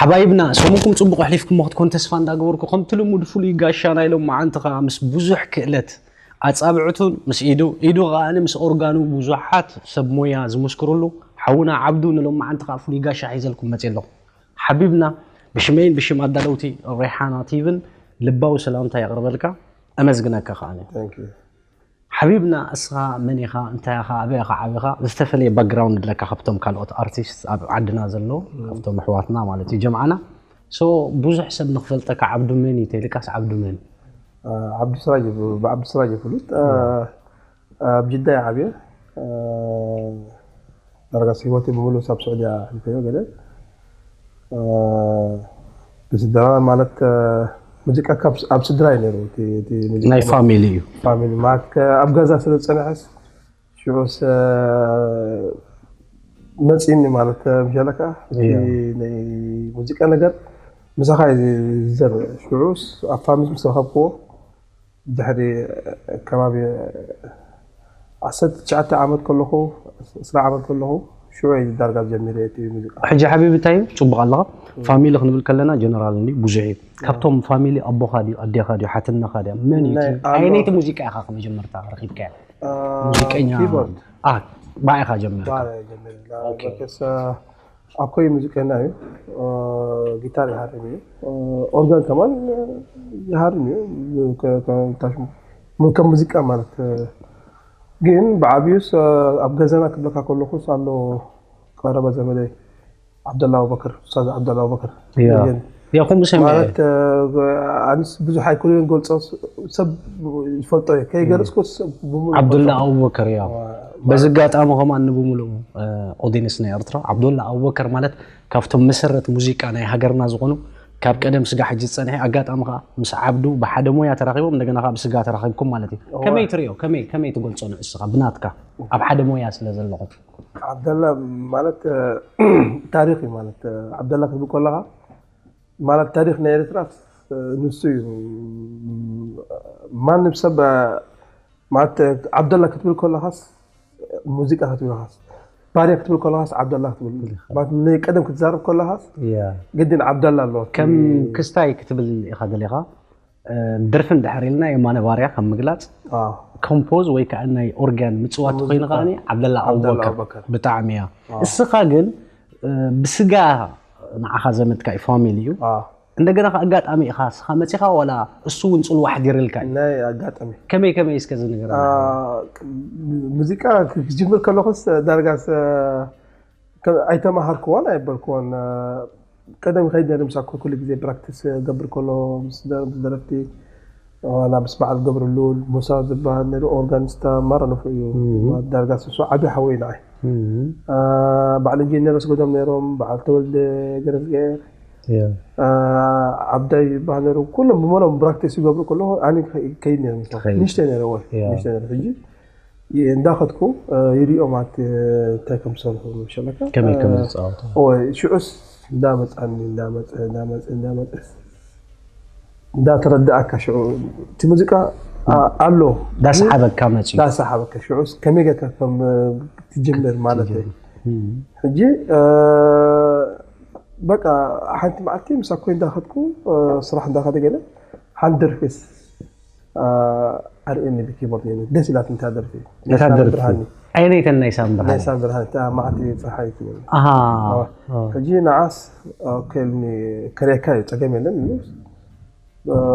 ሓባይብና፣ ሰሙንኩም ጽቡቕ ኣሕሊፍኩሞ ክትኮን ተስፋ እንዳገበርኩ፣ ከምቲ ልሙድ ፍሉይ ጋሻ ናይ ሎመዓንቲ ከኣ ምስ ብዙሕ ክእለት ኣጻብዕቱን ምስ ኢዱ፣ ኢዱ ከኣ ምስ ኦርጋኑ ብዙሓት ሰብ ሞያ ዝምስክርሉ ሓውና ዓብዱ ንሎመዓንቲ ከኣ ፍሉይ ጋሻ ሒዘልኩም መጺእ ኣለኹ። ሓቢብና፣ ብሽመይን ብሽም ኣዳለውቲ ሬሓና ቲቪን ልባዊ ሰላምታ የቕርበልካ፣ ኣመስግነካ ከኣ። ሓቢብና፣ እስኻ መን ኢኻ፣ እንታይ ኢኻ፣ ኣበይ ኢኻ ዓቢኻ? ዝተፈለየ ባክግራውንድ ኣለካ ካብቶም ካልኦት ኣርቲስት ኣብ ዓድና ዘለዉ፣ ካብቶም ኣሕዋትና ማለት እዩ፣ ጀምዓና። ሶ ብዙሕ ሰብ ንኽፈልጠካ፣ ዓብዱ መን እዩ ተይልካስ፣ ዓብዱ መን? ዓብዱ ስራጅ ይብ- ብዓብዱ ስራጅ ይፍሉጥ። ኣብ ጅዳ እየ ዓብየ። ዳርጋስ ህይወተይ ብምሉእ ኣብ ስዑድያ ኣሕሊፈዮ ገለ። ብስድራ ማለት ሙዚቃ ካብ ኣብ ስድራ እዩ ነይሩ። እቲ- እቲ ሙዚቃ ናይ ፋሚሊ እዩ። ፋሚሊ ማለት ከ- ኣብ ገዛ ስለ ዝፀንሐስ ሽዑስ መፂኒ ማለት ምሻለካ እቲ ናይ ሙዚቃ ነገር ምሳኻ እዩ ዝዘር ሽዑስ ኣብ ፋሚሊ ምስ ረኸብክዎ ድሕሪ ከባቢ ዓሰርተ ትሽዓተ ዓመት ከለኹ ዕስራ ዓመት ከለኹ ሽዑ እዩ ዳርጋ ጀሚረ እቲ ሙዚቃ። ሕጂ ሓቢቢ እንታይ እዩ ፅቡቅ ኣለኻ? ፋሚሊ ክንብል ከለና ጀነራል እንዲ ብዙሕ እዩ። ካብቶም ፋሚሊ ኣቦኻ ድዩ ኣዴኻ ድዩ ሓትነኻ ድያ መን እዩ? ናይ እቲ- ኣየነይቲ ሙዚቃ ኢኻ ከመጀመርታ ረኪብካያ? ሙዚቀኛ ኪቦርድ አ ባዕኻ ጀመርካ። ባረ ጀመርና በከሰ ኣኮይ ሙዚቀኛ እዩ። ጊታር ይሃርም እዩ። ኦርጋን ከማን ይሃርም እዩ። ከ- ከ- ታሽሙ ሙልከ ሙዚቃ ማለት ግን ብዓብዩስ ኣብ ገዛና ክብለካ ከለኹስ ኣሎ ቀረበ ዘመደይ ዓብደላ ኣቡበክር ኡስታዝ ዓብደላ ኣቡበክር ያ። ግን ያ ከምኡ ሰሚዐ ማለት ኣንስ ብዙሕ ኣይክእሉን ገልፆ ሰብ ይፈልጦ እዩ ከይገልፅኩ ሰብ ብምሉእ ዓብዱላ ይፈልጦ። ኣቡበከር ያ። በዚ ኣጋጣሚ ከማን ንብምሉኡ ኦዲንስ ናይ ኤርትራ ዓብዱላ ኣቡበከር ማለት ካብቶም መሰረት ሙዚቃ ናይ ሃገርና ዝኾኑ ካብ ቀደም ስጋ ሕጂ ዝፀንሐ ኣጋጣሚ ከዓ ምስ ዓብዱ ብሓደ ሞያ ተራኺቦም እንደገና ከዓ ብስጋ ተራኺብኩም ማለት እዩ። ከመይ ትሪኦ ከመይ ከመይ ትገልፆ ንእስኻ ብናትካ ኣብ ሓደ ሞያ ስለ ዘለኹም? ዓብደላ ማለት ታሪክ እዩ ማለት ዓብደላ ክትብል ከለካ ማለት ታሪክ ናይ ኤርትራ ንሱ እዩ። ማንም ሰብ ማለት ዓብደላ ክትብል ከለካስ ሙዚቃ ክትብል ከለካስ ባርያ ክትብል ከለካስ ዓብደላ ክትብል ማለት ናይ ቀደም ክትዛረብ ከለካስ ያ ግድን ዓብደላ ኣለዎ። ከም ክስታይ ክትብል ኢኻ ደሊኻ? ደርፊ እንድሕር ኢልና የማነ ባርያ ከም ምግላፅ ኮምፖዝ ወይ ከዓ ናይ ኦርጋን ምፅዋት ኮይኑ ከዓ ዓብደላ ዓብደላ ኣቡበከር ኣቡበከር። ብጣዕሚ እያ። እስኻ ግን ብስጋ ንዓኻ ዘመድካ እዩ ፋሚሊ እዩ። እንደገና ከዓ ኣጋጣሚ ኢኻ እስኻ መፂኻ ዋላ እሱ እውን ፅልዋ ሓዲርልካ እዩ? ናይ ኣጋጣሚ ከመይ ከመይ እስከ ዝንገረና? ሙዚቃ ክጅምር ከለኹስ ዳርጋስ ኣይተማሃርክዎን ኣይበልክዎን። ቀደም ከይድ ነይሩ ምሳኩ ኩሉ ግዜ ፕራክቲስ ገብር ከሎ ምስ ደረፍቲ ዋላ ምስ በዓል ገብርሉል ሙሳ ዝበሃል ነይሩ ኦርጋኒስታ ማራ ንፉዕ እዩ። ዳርጋ ስሱ ዓብዪ ሓወይ ንዓይ በዓል ኢንጂነር ኣስገዶም ነይሮም በዓል ተወልደ ገረዝግሄር ዓብዳይ ዝበሃል ነይሩ ኩሎም ብመሎም ፕራክቲስ ይገብሩ ከለኹ ኣነ ከይድ ነይሩ ምሳኹ ንእሽተይ ነይረ ወ ንእሽተይ ነይረ ሕጂ እንዳኸድኩ ይሪኦ ማለት እንታይ ከም ዝሰርሑ መሸለካ ከመይ ከም ዝፃወቱ ወይ ሽዑስ እንዳመፃኒ እንዳመፀ እንዳመፀ እንዳመፀ እንዳተረዳእካ ሽዑ እቲ ሙዚቃ ኣሎ ዳሰሓበካ መፅዩ ዳሰሓበካ ሽዑስ ከመይ ጌርካ ከም ትጅምር ማለት እዩ ሕጂ በቃ ሓንቲ መዓልቲ ምሳኮ እንዳኸድኩ ስራሕ እንዳኸደ ገለ ሓንቲ ደርፊስ ኣርእየኒ ብኪቦርድ ነይሩ ደስ ኢላትኒ እታ ደርፊ እታ ደርፊ ብርሃኒ ዓይነይተን ናይ ሳም ናይ ብርሃን ሳም ብርሃን እታ ማዕቲ ፀሓይ ትብል ኣሃ ሕጂ ንዓስ ኦኬልኒ ከርእየካ እዩ ፀገም የለን ኢሉ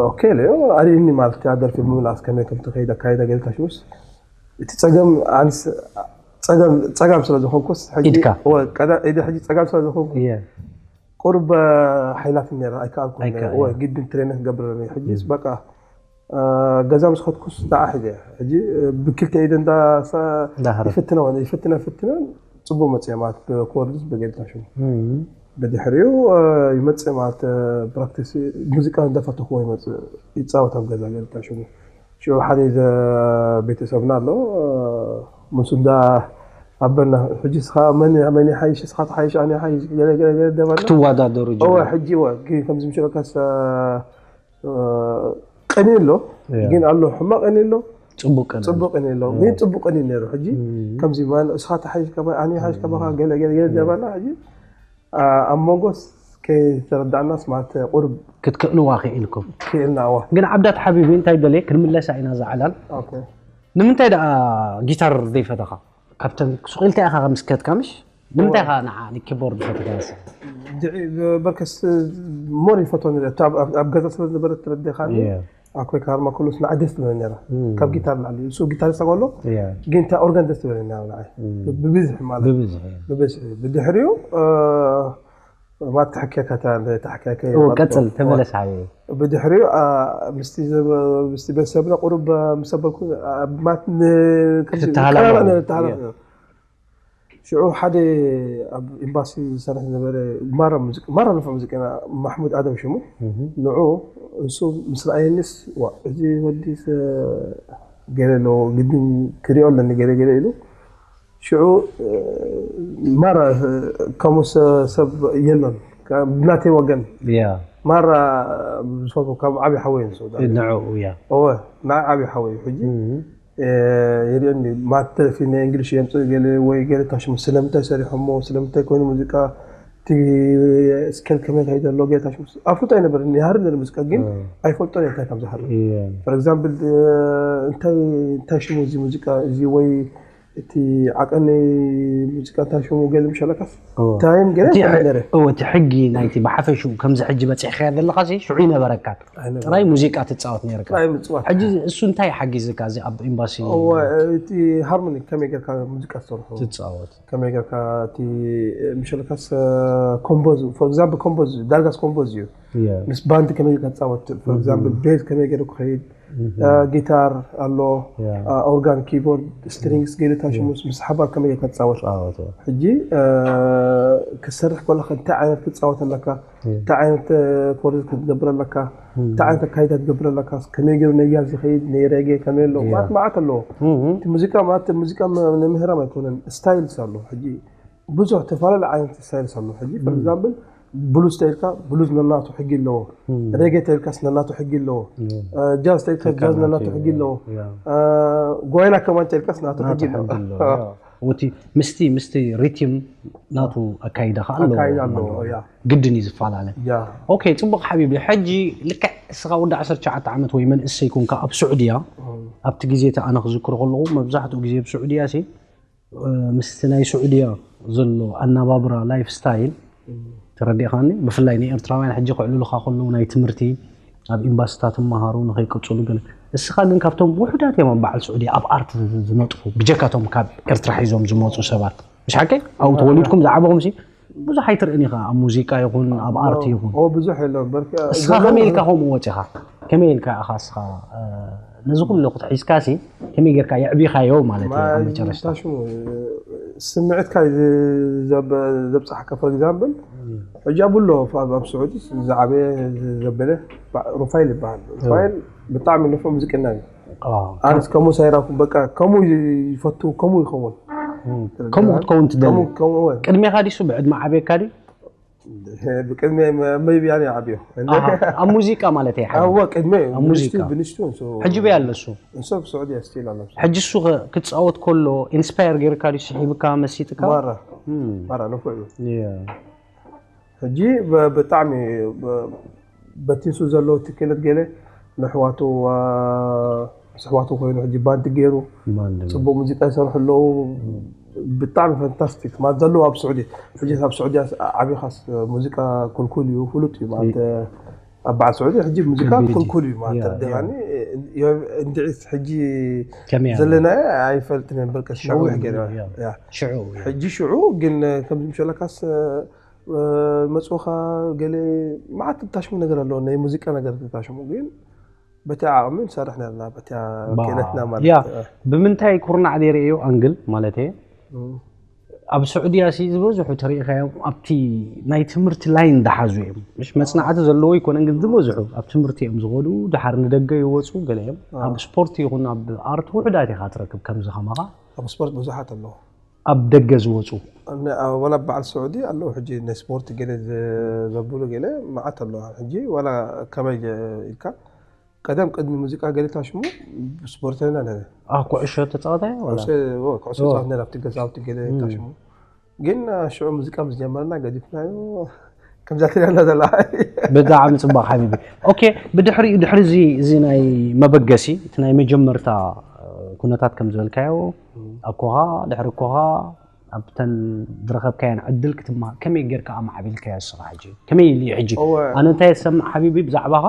ኦኬ ኢለዮ ኣርእየኒ ማለት እያ ደርፊ ብምልኣስ ከመይ ከም ትኸይድ ኣካይዳ ጌርካ ሽውስ እቲ ፀገም ኣንስ ፀገም ፀጋም ስለ ዝኾንኩስ ሕጂ ኢድካ። እወ፣ ቀዳ- ኢደ ሕጂ ፀጋም ስለ ዝኾንኩ እየ ቁርብ ሓይላት ነራ ኣይከኣልኩ ኣይከኣል፣ ወይ እየ። ግድን ትሬኒንግ ክገብር ነኒ ሕጂስ በቃ አ፣ ገዛ ምስ ከድኩስ ንዓ ሒዘ ሕጂ ብክልተ ኢደ እንዳ እንዳሃረ። ይፍትነ ይፍትነ ፍትነ ፅቡቅ መፅአ ማለት ብኮርድስ ብጌልታ ሽሙ እም። ብድሕሪኡ አ፣ ይመፅእ ማለት አ፣ ፕራክቲስ ሙዚቃ እንዳፈተኽዎ ይመፅእ ይፃወት ኣብ ገዛ ጌልታ ሽሙ ሽዑ ሓደ ዘ- ቤተሰብና ኣሎ አ፣ ምስ እንዳ ኣበና ሕጂ ስኻ መን መን ይሓይሽ ስኻ ትሓይሽ ኣነ ይሓይሽ ገለ ገለ ገለ ደባና ክትወዳደሩ እወ ጀመሩ። ሕጂ እወ ግን ከምዚ ምሽረካስ ቀኒ ኣሎ እያ። ግን ኣሎ ሕማቅ ቀኒ ኣሎ ፅቡቅ ቀን ፅቡቅ ቀኒ ኣሎ ግን ፅቡቅ ቀኒ ነይሩ ሕጂ ከምዚ ማን እስኻ ትሓይሽ ከባ ኣነ ይሓይሽ ከባኻ ገለ ገለ ገለ ደባና ሕጂ አ- ኣብ መንጎስ ከይተረዳእናስ ማለት ቁርብ ክትክእልዋ ክኢልኩም። ክኢልና። እዋ ግን ዓብዳት ሓቢቢ እንታይ ደልየ ክንምለሳ ኢና ዝዓላል። ኦኬ ንምንታይ ደኣ ጊታር ዘይፈተኻ? ካብተን ሱቕ ኢልካ ኢኻ ምስከትካ ምሽ? ንምንታይ ኢኻ ንዓ ንኪቦርድ ፈተኻ? ድዒ በርከስ ሞር ይፈትዎ ነረ። እታ ኣብ- ኣብ- ኣብ ገዛ ስለ ዝነበረት ተረዲኻ Yeah. ኣኮይ ካርማ ኩሉስ ንዓይ ደስ ትብለኒ ነራ። ካብ ጊታር ንላዕሊ እሱ ጊታሪስት ኣጓሎ Yeah. ግን እታ ኦርጋን ደስ ትብለኒ ነራ ንዓይ። ብብዝሒ ማለት ብብዝሒ ብብዝሒ ብድሕሪኡ እ፣ ማት ተሓኪያካ እታ ተሓኪያካ ኦ፣ ቀጽል ተመለስ ሓቢቢ። ብድሕሪኡ ኣ፣ ምስቲ ዘበ- ምስቲ ቤተሰብና ቁሩብ እ፣ ምስ ኣበልኩ እ፣ ማት ን- ከምዚ ክትተሃላለኹ። ቀራርብ ንተሃላለኹ። ሽዑ ሓደ ኣብ ኤምባሲ ዝሰርሕ ዝነበረ ማራ ሙዚቃ ማራ ንፉዕ ሙዚቀኛ ማሕሙድ ኣደም ሽሙ ንዑ እሱ ምስ ረኣየኒስ ዋ እዚ ወዲ ገለ ኣለዎ ግድን ክሪኦ ኣለኒ ገለ ገለ ኢሉ ሽዑ ማራ ከምኡ ሰብ የሎን ብናተይ ወገን ያ ማራ ዝፈትዎ ካብ ዓብዪ ሓወይ ንሱ ንዑ ያ እወ ናይ ዓብዪ ሓወይ ሕጂ ይርእየኒ ማተፊ ናይ እንግሊሽ የምፅእ ገለ ወይ ገለ ታሽሙ ስለምንታይ ሰሪሖሞ ስለምንታይ ኮይኑ ሙዚቃ እቲ ስኬል ከመይ ከይደ ኣሎ ገለ ታሽሙ ኣፍልጦ ኣይነበረኒ ይሃርም ነረ ሙዚቃ ግን ኣይፈልጦን እንታይ ከም ዝሃርም for example እንታይ እንታይ ሽሙ እዚ ሙዚቃ እዚ ወይ እቲ ዓቀን ናይ ሙዚቃ እንታይ ሽሙ ገለ ምሸለካስ ታይም ገለ ይፈልጥ ነረ እዎ እቲ ሕጊ ናይቲ ብሓፈሽኡ ከምዚ ሕጂ በፂሕካዮ ዘለካ ሽዑ ይነበረካ ጥራይ ሙዚቃ ትፃወት ነርካ ጥራይ ምፅዋት ሕጂ እሱ እንታይ ሓጊዝካ እዚ ኣብ ኤምባሲ እወ እቲ ሃርሞኒ ከመይ ጌርካ ሙዚቃ ትሰርሑ ትፃወት ከመይ ጌርካ እቲ ምሸለካስ ኮምቦዝ for example ኮምቦዝ ዳርጋስ ኮምቦዝ እዩ ምስ ባንድ ከመይ ጌርካ ትፃወት for example ቤዝ ከመይ ገይሩ ክኸይድ ጊታር ኣሎ ኦርጋን ኪቦርድ ስትሪንግስ ገይሩ ታሽሙስ ምስ ሓባር ከመይ ጌርካ ትፃወት ሕጂ ክሰርሕ ከለካ እንታይ ዓይነት ክትፃወት ኣለካ እንታይ ዓይነት ኮርስ ክትገብር ኣለካ እንታይ ዓይነት ኣካይዳ ትገብር ኣለካ ከመይ ገይሩ ነያዝ ይኸይድ ናይ ሬጌ ከመይ ኣሎ ማለት መዓት ኣለዎ እቲ ሙዚቃ ማለት ሙዚቃ ንምህራም ኣይኮነን ስታይልስ ኣሎ ሕጂ ብዙሕ ተፈላለየ ዓይነት ስታይልስ ኣሎ ሕጂ for example ብሉዝ ተይልካ ብሉዝ ነናቱ ሕጊ ኣለዎ ሬጌ ተይልካስ ነናቱ ሕጊ ኣለዎ ጃዝ ተይልካ ጃዝ ነናቱ ሕጊ ኣለዎ ጓይላ ከማን ተይልካስ ናቱ ሕጊ ኣለዎ እቲ ምስቲ ምስቲ ሪቲም ናቱ ኣካይዳ ከዓ ኣለዎ ኣካይዳ ኣለዎ ያ ግድን እዩ ዝፈላለ ያ ኦኬ ፅቡቅ ሓቢቢ ሕጂ ልክዕ እስኻ ወዲ ዓሰርተ ትሽዓተ ዓመት ወይ መንእሰይ ኮንካ ኣብ ስዑድያ ኣብቲ ግዜ እቲ ኣነ ክዝክሮ ከለኹ መብዛሕትኡ ግዜ ኣብ ስዑድያ ሲ ምስቲ ናይ ስዑድያ ዘሎ ኣናባብራ ላይፍ ስታይል ተረዲእኻኒ ብፍላይ ንኤርትራውያን ሕጂ ክዕልሉኻ ከለዉ ናይ ትምህርቲ ኣብ ኤምባስታት መሃሩ ንኸይቅፅሉ ገለ እስኻ ግን ካብቶም ውሑዳት እዮም ኣብ በዓል ስዑድያ ኣብ ኣርት ዝነጥፉ ብጀካቶም ካብ ኤርትራ ሒዞም ዝመፁ ሰባት ምሽ ሓቀይ ኣብኡ ተወሊድኩም ዝዓበኹም ሲ ብዙሕ ኣይትርእን ኢኻ ኣብ ሙዚቃ ይኹን ኣብ ኣርት ይኹን ኦ ብዙሕ የለን በርካ እስኻ ከመይ ኢልካ ከምኡ ወፂኻ ከመይ ኢልካ ኢኻ እስኻ ነዚ ኩሉ ክትሒዝካ ሲ ከመይ ጌርካ የዕቢኻዮ ማለት እዩ ኣብ መጨረሽታ ሽሙ ስምዒትካ ዘብፅሓካ for example ሕጂ ኣብሎ ኣብ ስዑዲ ዝዓበየ ዘበለ ሩፋይል ይበሃል ሩፋይል ብጣዕሚ ንፉዕ ሙዚቀኛ እዩ ኣነስ ከምኡ ሳይራኩም በቃ ከምኡ ይፈቱ ከምኡ ይኸውን ከምኡ ክትከውን ትደሊ ከምኡ ቅድሜኻ ዲሱ ብዕድመ ዓብየካ ድዩ ብቅድሚ መይቢ ኣነ ይዓብዮ ኣብ ሙዚቃ ማለት እየ ኣወ ቅድሚ ኣብ ሙዚቃ ብንሽቱ ንሱ ሕጂ በይ ኣሎ እሱ ንሱ ኣብ ስዑድያ ስቲል ኣሎ ሕጂ እሱ ክፃወት ከሎ ኢንስፓየር ጌርካ ድዩ ስሒብካ መሲጥካ ማራ ማራ ንፉዕ እዩ ሕጂ ብጣዕሚ በቲ ንሱ ዘለዎ ትክእለት ገለ ንሕዋቱ ምስ ኣሕዋቱ ኮይኑ ሕጂ ባንድ ገይሩ ፅቡቅ ሙዚቃ ይሰርሑ ኣለዉ ብጣዕሚ ፈንታስቲክ ማለት ዘለዎ ኣብ ስዑዲ ሕጂ ኣብ ስዑዲ ዓቢኻስ ሙዚቃ ኩልኩል እዩ ፍሉጥ እዩ ማለት ኣብ በዓል ስዑዲ ሕጂ ሙዚቃ ኩልኩል እዩ ማለት ተረዲኻኒ እንድዒስ ሕጂ ዘለናዮ ኣይፈልጥን እየ በልቀስ ነዊሕ ገይረ ሽዑ ሕጂ ሽዑ ግን ከምዚ ምሸለካስ መፅኡኻ ገለ መዓት ትታሽሙ ነገር ኣለዎ ናይ ሙዚቃ ነገር ትታሽሙ ግን በቲ ዓቕሚ ንሰርሕ ነርና በቲ ክእለትና ማለት ያ ብምንታይ ኩርናዕ ዘይርእዮ ኣንግል ማለት እየ ኣብ ስዑድያ ሲ ዝበዝሑ ተሪኢኻዮም ኣብቲ ናይ ትምህርቲ ላይን ዝሓዙ እዮም ምሽ መፅናዕቲ ዘለዎ ይኮነን ግን ዝበዝሑ ኣብ ትምህርቲ እዮም ዝኸዱ ድሓር ንደገ ይወፁ ገለ እዮም ኣብ ስፖርት ይኹን ኣብ ኣርት ውሕዳት ኢኻ ትረክብ ከምዚ ከማኻ ኣብ ስፖርት ብዙሓት ኣለዉ ኣብ ደገ ዝወፁ ወላ በዓል ስዑዲ ኣለዉ ሕጂ ናይ ስፖርት ገለ ዘብሉ ገለ መዓት ኣለዋ ሕጂ ወላ ከመይ ኢልካ ቀደም ቅድሚ ሙዚቃ ገለ ታሽሙ ስፖርተኛ ነረ ኩዕሾ ተፃወታይ ኩዕሾ ፃወት ነረ ኣብቲ ገዛውቲ ገለ ታሽሙ ግን ሽዑ ሙዚቃ ምስ ጀመርና ገዲፍናዮ ከምዛ ትሪኣና ዘላ። ብጣዕሚ ፅቡቅ ሓቢቢ። ኦኬ፣ ብድሕሪኡ ድሕሪ እዚ እዚ ናይ መበገሲ እቲ ናይ መጀመርታ ኩነታት ከም ዝበልካዮ ኣኮኻ ድሕሪ ኣኮኻ ኣብተን ዝረኸብካየን ዕድል ክትመሃር ከመይ ጌርካ ኣማዕቢልካዮ ንስኻ ሕጂ? ከመይ ኢሉ እዩ ሕጂ? ኣነ እንታይ ዝሰምዕ ሓቢቢ ብዛዕባኻ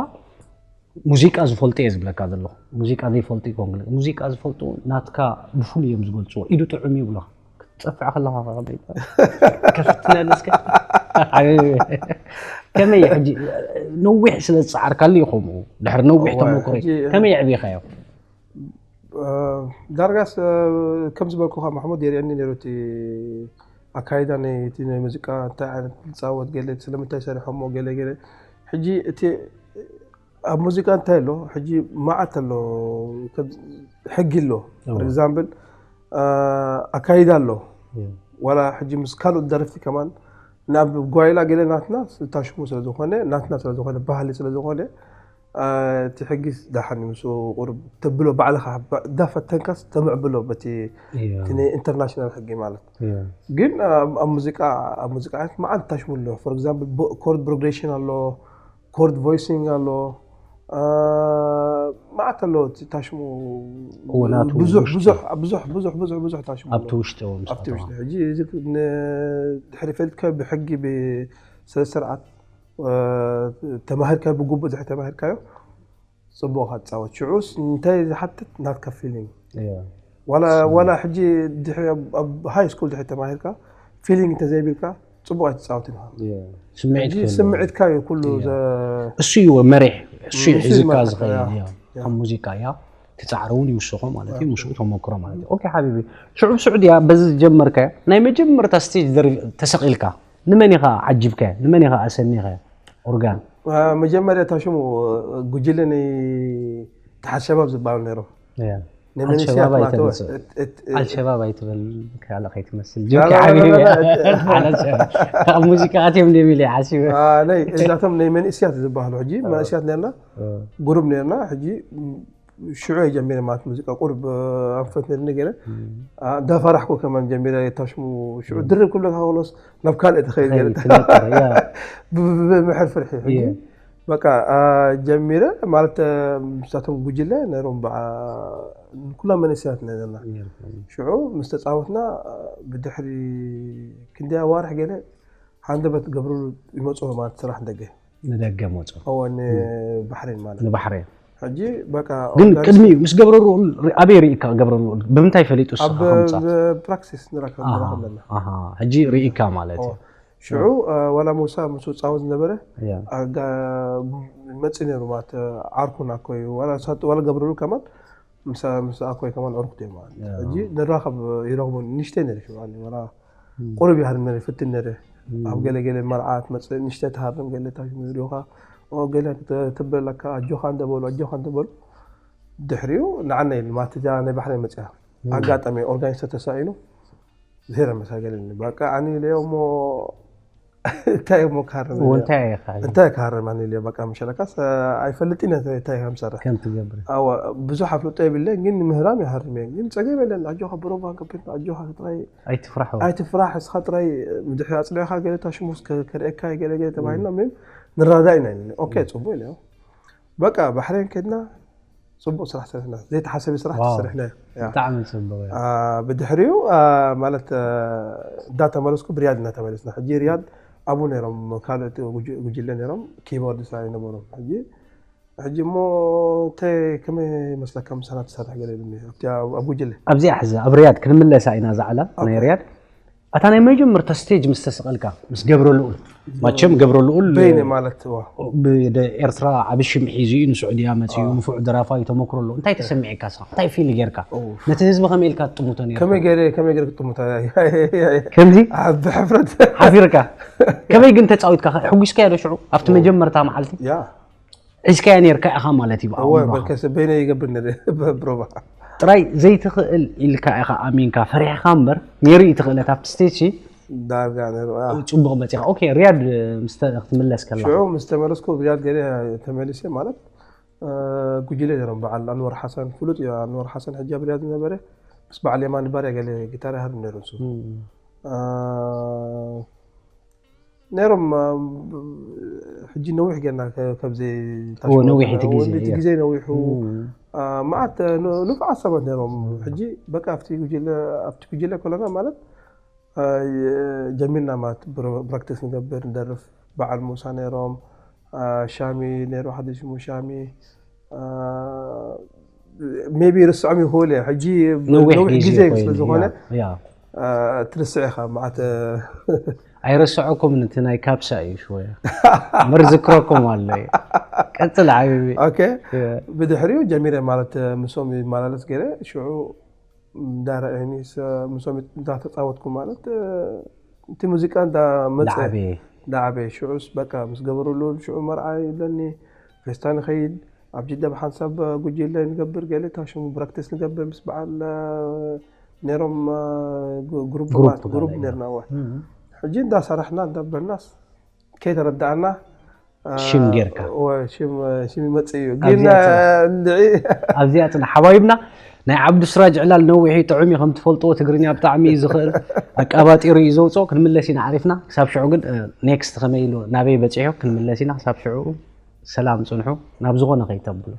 ሙዚቃ ዝፈልጡ እየ ዝብለካ ዘለኹ። ሙዚቃ ዘይፈልጡ ይኮን ሙዚቃ ዝፈልጡ ናትካ ብፍሉይ እዮም ዝገልፅዎ። ኢዱ ጥዑም ይብሎ ክትፀፍዕ ከለኻ ከፍትነልስከ ከመይ ሕጂ ነዊሕ ስለ ዝፀዓርካሉ ይኸምኡ ድሕሪ ነዊሕ ተመክሮ ከመይ የዕቢኻዮ? ዳርጋስ ከም ዝበልኩኻ ማሕሙድ የርእየኒ ነይሩ እቲ ኣካይዳ ናይ እቲ ናይ ሙዚቃ እንታይ ዓይነት ዝፃወት ገለ ስለምንታይ ሰሪሖሞ ገለ ገለ ሕጂ እቲ ኣብ ሙዚቃ እንታይ ኣሎ ሕጂ መዓት ኣሎ ሕጊ ኣሎ for example ኣካይዳ ኣሎ ዋላ ሕጂ ምስ ካልኦት ደረፍቲ ከማን ናብ ጓይላ ገለ ናትና ታሽሙ ስለዝኾነ ናትና ስለዝኾነ ባህሊ ስለዝኾነ እቲ ሕጊ ዳሓን ምስ ቁርብ ተብሎ ባዕልኻ ዳፈተንካስ ተምዕብሎ በቲ ኢንተርናሽናል ሕጊ ማለት ግን ኣብ ሙዚቃ ኣብ ሙዚቃ ዓይነት መዓት ታሽሙ ኣሎ for example chord progression ኣሎ chord voicing ኣሎ መዓት ኣሎ ታሽሙ ብዙሕ ብዙሕ ብዙሕ ብዙሕ ብዙሕ ታሽሙ ኣብቲ ውሽጢ ኣብቲ ውሽጢ ሕጂ ድሕሪ ፈልጥካ ብሕጊ ብስርዓት ተማሂርካዮ ብግቡእ ድሕሪ ተማሂርካዮ ፅቡቕ ክትፃወት ሽዑስ እንታይ ዝሓትት ናትካ feeling ዋላ ሕጂ ድሕሪ ኣብ high school ድሕሪ ተማሂርካ feeling እንተዘይብልካ ፅቡቕ ኣይትፃወትን ኢኻ ስምዒት ስምዒትካ እዩ ኩሉ እሱ እዩ መሪሕ እሱ እዩ ሒዝካ ዝኸይድ ካብ ሙዚቃ እያ ትፃዕሪ እውን ይውስኾ ማለት እዩ ምስኡ ተመክሮ ማለት እዩ ኦኬ ሓቢቢ ሽዑ ብስዑድያ በዚ ዝጀመርካዮ ናይ መጀመርታ stage ተሰቒልካ ንመን ኢኻ ዓጂብካዮ ንመን ኢኻ ኣሰኒኻዮ ኦርጋን መጀመርያ እታ ሽሙ ጉጅለ ናይ ተሓት ሸባብ ዝበሃሉ ነይሮም ናይ መንእሰያት ኣልሸባብ ማለት ኣይተምፅእ። ኣልሸባብ ኣይትበል ካለ ከይትመስል ጆኪ ሓቢቢ ዓለሰ ካብ ሙዚቃ ኣትዮም ደሚለ ሓሲበ ናይ እዛቶም ናይ መንእስያት ዝበሃሉ ሕጂ መንእስያት ነርና ጉሩብ ነርና ሕጂ ሽዑ ጀሚረ ማለት ሙዚቃ ቁርብ ኣንፈት ነርኒ ገለ እንዳፈራሕኩ ከማን ጀሚረ የታሽሙ ሽዑ ድርብ ክብለካ ከሎስ ናብ ካልእ ትኸይድ ገለ ብምሕር ፍርሒ ሕጂ በቃ ጀሚረ ማለት ምስታቶም ጉጅለ ነሮም በዓ ኩላ መንእሰያት ነርና ሽዑ ምስ ተፃወትና ብድሕሪ ክንደይ ኣዋርሕ ገለ ሃንደበት ገብርሉ ይመፅኡ ማለት ስራሕ ደገ ንደገ መፁ እወ ንባሕሬን ማለት ንባሕሬን ሕጂ በቃ ግን ቅድሚኡ ምስ ገብረ ልኡል ኣበይ ርኢካ ገብረ ልኡል ብምንታይ ፈሊጡ ንስኻ ከምፃ ፕራክሲስ ንረከብ ኣለና ሕጂ ርኢካ ማለት እዩ ሽዑ ዋላ ሙሳ ምስ ፃወት ዝነበረ መፂ ነይሩ ማለት ዓርኩና ኮዩ ዋላ ገብረ ልኡል ከማን ምስ ኣኮይ ከማን ዕሩኽቲ እዮም ማለት ሕጂ ንራኸብ ይረኽቡ ንሽተይ ነሪ ሽዑ ዋላ ቁሩብ ይሃርም ነሪ ፍትን ነሪ ኣብ ገለ ገለ መርዓ ትመፅእ ንሽተይ ትሃርም ገለ ታሽሙ ይሪኡኻ ገለ ትብለካ ኣጆኻ እንደበሉ ኣጆኻ እንደበሉ ድሕሪኡ ንዓና ኢሉ ማለት እዚኣ ናይ ባሕሪ መፅያ ኣጋጣሚ ኦርጋኒስተ ተሳኢኑ ዝሄረ መሳገለኒ በቃ ኣኒ ኢለዮ እሞ እንታይ እሞ ክሃርም እንታይ ኢኻ እንታይ ክሃርም ኣኒ ኢለዮ በቃ ምሸለካስ ኣይፈልጥ ኢና እንታይ ከም ሰርሕ ከም ትገብር ኣዋ ብዙሕ ኣፍልጦ የብለ ግን ምህራም ይሃርም እየ ግን ፀገም የለን ኣጆኻ ብሮባ ገብር ኣጆኻ ጥራይ ኣይትፍራሕ ኣይትፍራሕ እስኻ ጥራይ ምድሕሪ ኣፅሊዕኻ ገለ ታሽሙስ ከርእየካ ገለ ገለ ተባሂልና ምን ንራዳ ኢና ኦኬ ፅቡቅ ኢለዮ በቃ ባሕሬን ከድና ፅቡቅ ስራሕ ሰሪሕና ዘይተሓሰበ ስራሕ ተሰሪሕና ብጣዕሚ ፅቡቅ ብድሕሪኡ ማለት እንዳተመለስኩ ብሪያድ እናተመለስና ሕጂ ሪያድ ኣብኡ ነይሮም ካልኦት ጉጅለ ነይሮም ኪቦርድ ስራሕ ይነበሮም ሕጂ ሕጂ እሞ እንታይ ከመይ መስለካ ምሳና ትሰርሕ ገለ ኢሉኒ ኣብቲ ኣብ ጉጅለ ኣብዚኣ ሕዚ ኣብ ሪያድ ክንምለሳ ኢና ዛዕላ ናይ ሪያድ ኣታ ናይ መጀመርታ ስቴጅ ምስ ተሰቐልካ ምስ ገብረ ልኡል ማቸም ገብረ ልኡል በይነ ማለት እዋ ብ- ደ- ኤርትራ ዓቢ ሽም ሒዙ እዩ ንስዑድያ መፅኡ ንፉዕ ደራፋ እዩ ተመክሮ ኣለዎ እንታይ ተሰሚዕካ ስኻ እንታይ ፊል ጌርካ ነቲ ህዝቢ ከመይ ኢልካ ትጥምቶ ነርካ ከመይ ገይረ ከመይ ገይረ ክጥምታ ከምዚ ኣብ ሕፍረት ሓፊርካ ከመይ ግን ተፃዊትካ ሕጉስካዮ ዶ ሽዑ ኣብቲ መጀመርታ መዓልቲ ያ ሒዝካዮ ነርካ ኢኻ ማለት እዩ ብኣእምሮኻ። በርከስ በይነ ይገብር ነደ ብሮባ ጥራይ ዘይትኽእል ኢልካ ኢኻ ኣሚንካ ፈሪሕካ እምበር ነይሩ እዩ ትኽእለት ኣብቲ ስቴጅ ዳርጋ ነሩ ፅቡቕ መፂኻ ኦኬ ሪያድ ምስ ተ- ክትምለስ ከላ ሽዑ ምስ ተመለስኩ ሪያድ ገለ ተመሊሰ ማለት ጉጅለ ነሮም በዓል ኣንወር ሓሰን ፍሉጥ እዩ ኣንወር ሓሰን ሕጂ ኣብ ሪያድ ዝነበረ ምስ በዓል የማን ባርያ ገለ ጊታር ይሃርም ነሩ ንሱ ነይሮም። ሕጂ ነዊሕ ጌርና ከብዘይ ነዊሕ እቲ ግዜ ግዜ ነዊሑ። መዓት ንፉዓት ሰባት ነይሮም። ሕጂ በቃ ኣብቲ ጉጅለ ኣብቲ ጉጅለ ከለና ማለት ጀሚርና ማለት ፕራክቲስ ንገብር ንደርፍ። በዓል ሙሳ ነይሮም፣ ሻሚ ነይሩ፣ ሓደ ሽሙ ሻሚ። ሜቢ ርስዖም ይኽእል እየ ሕጂ ነዊሕ ነዊሕ ግዜ ግዜ ኮይኑ፣ ስለዝኾነ ያ። ትርስዕ ኢኻ ማለት። ኣይረስዐኩምን፣ እቲ ናይ ካፕሳ እዩ ሽወያ መርዝክረኩም ኣሎ እዩ። ቀፅል ሓቢቢ። ኦኬ። ብድሕሪኡ ጀሚረ ማለት ምስኦም ይመላለስ ገይረ ሽዑ እንዳረኣዩኒ ምስኦም እንዳተፃወትኩ ማለት እቲ ሙዚቃ እንዳመፀ ዳዓበየ ዳዓበየ። ሽዑስ በቃ ምስ ገበሩሉ ሽዑ መርዓ ይብለኒ፣ ፌስታ ንኸይድ፣ ኣብ ጅዳ ብሓንሳብ ጉጅለ ንገብር፣ ገለ ታሽሙ ፕራክቲስ ንገብር ምስ በዓል ነይሮም ግሩፕ ግሩፕ ግሩፕ ገለ። ነርና። ወ ሕጂ እንዳሰራሕና እንዳበልናስ ከይተረዳኣና ሽም ጌርካ። ወ ሽም ሽም ይመጽእ እዩ ኣብዚኣ ግን ጽናሕ። እንድዒ ኣብዚኣ ጽና ሓባይብና። ናይ ዓብዱ ስራጅ ዕላል ነዊሕ እዩ፣ ጥዑም እዩ፣ ከም ትፈልጥዎ ትግርኛ ብጣዕሚ እዩ ዝኽእል። ኣቃባጢሩ እዩ ዘውፅኦ። ክንምለስ ኢና ዓሪፍና። ክሳብ ሽዑ ግን ኔክስት ከመይ ኢሉ ናበይ በፂሑ ክንምለስ ኢና። ክሳብ ሽዑ ሰላም ጽንሑ፣ ናብ ዝኾነ ከይተብሉ።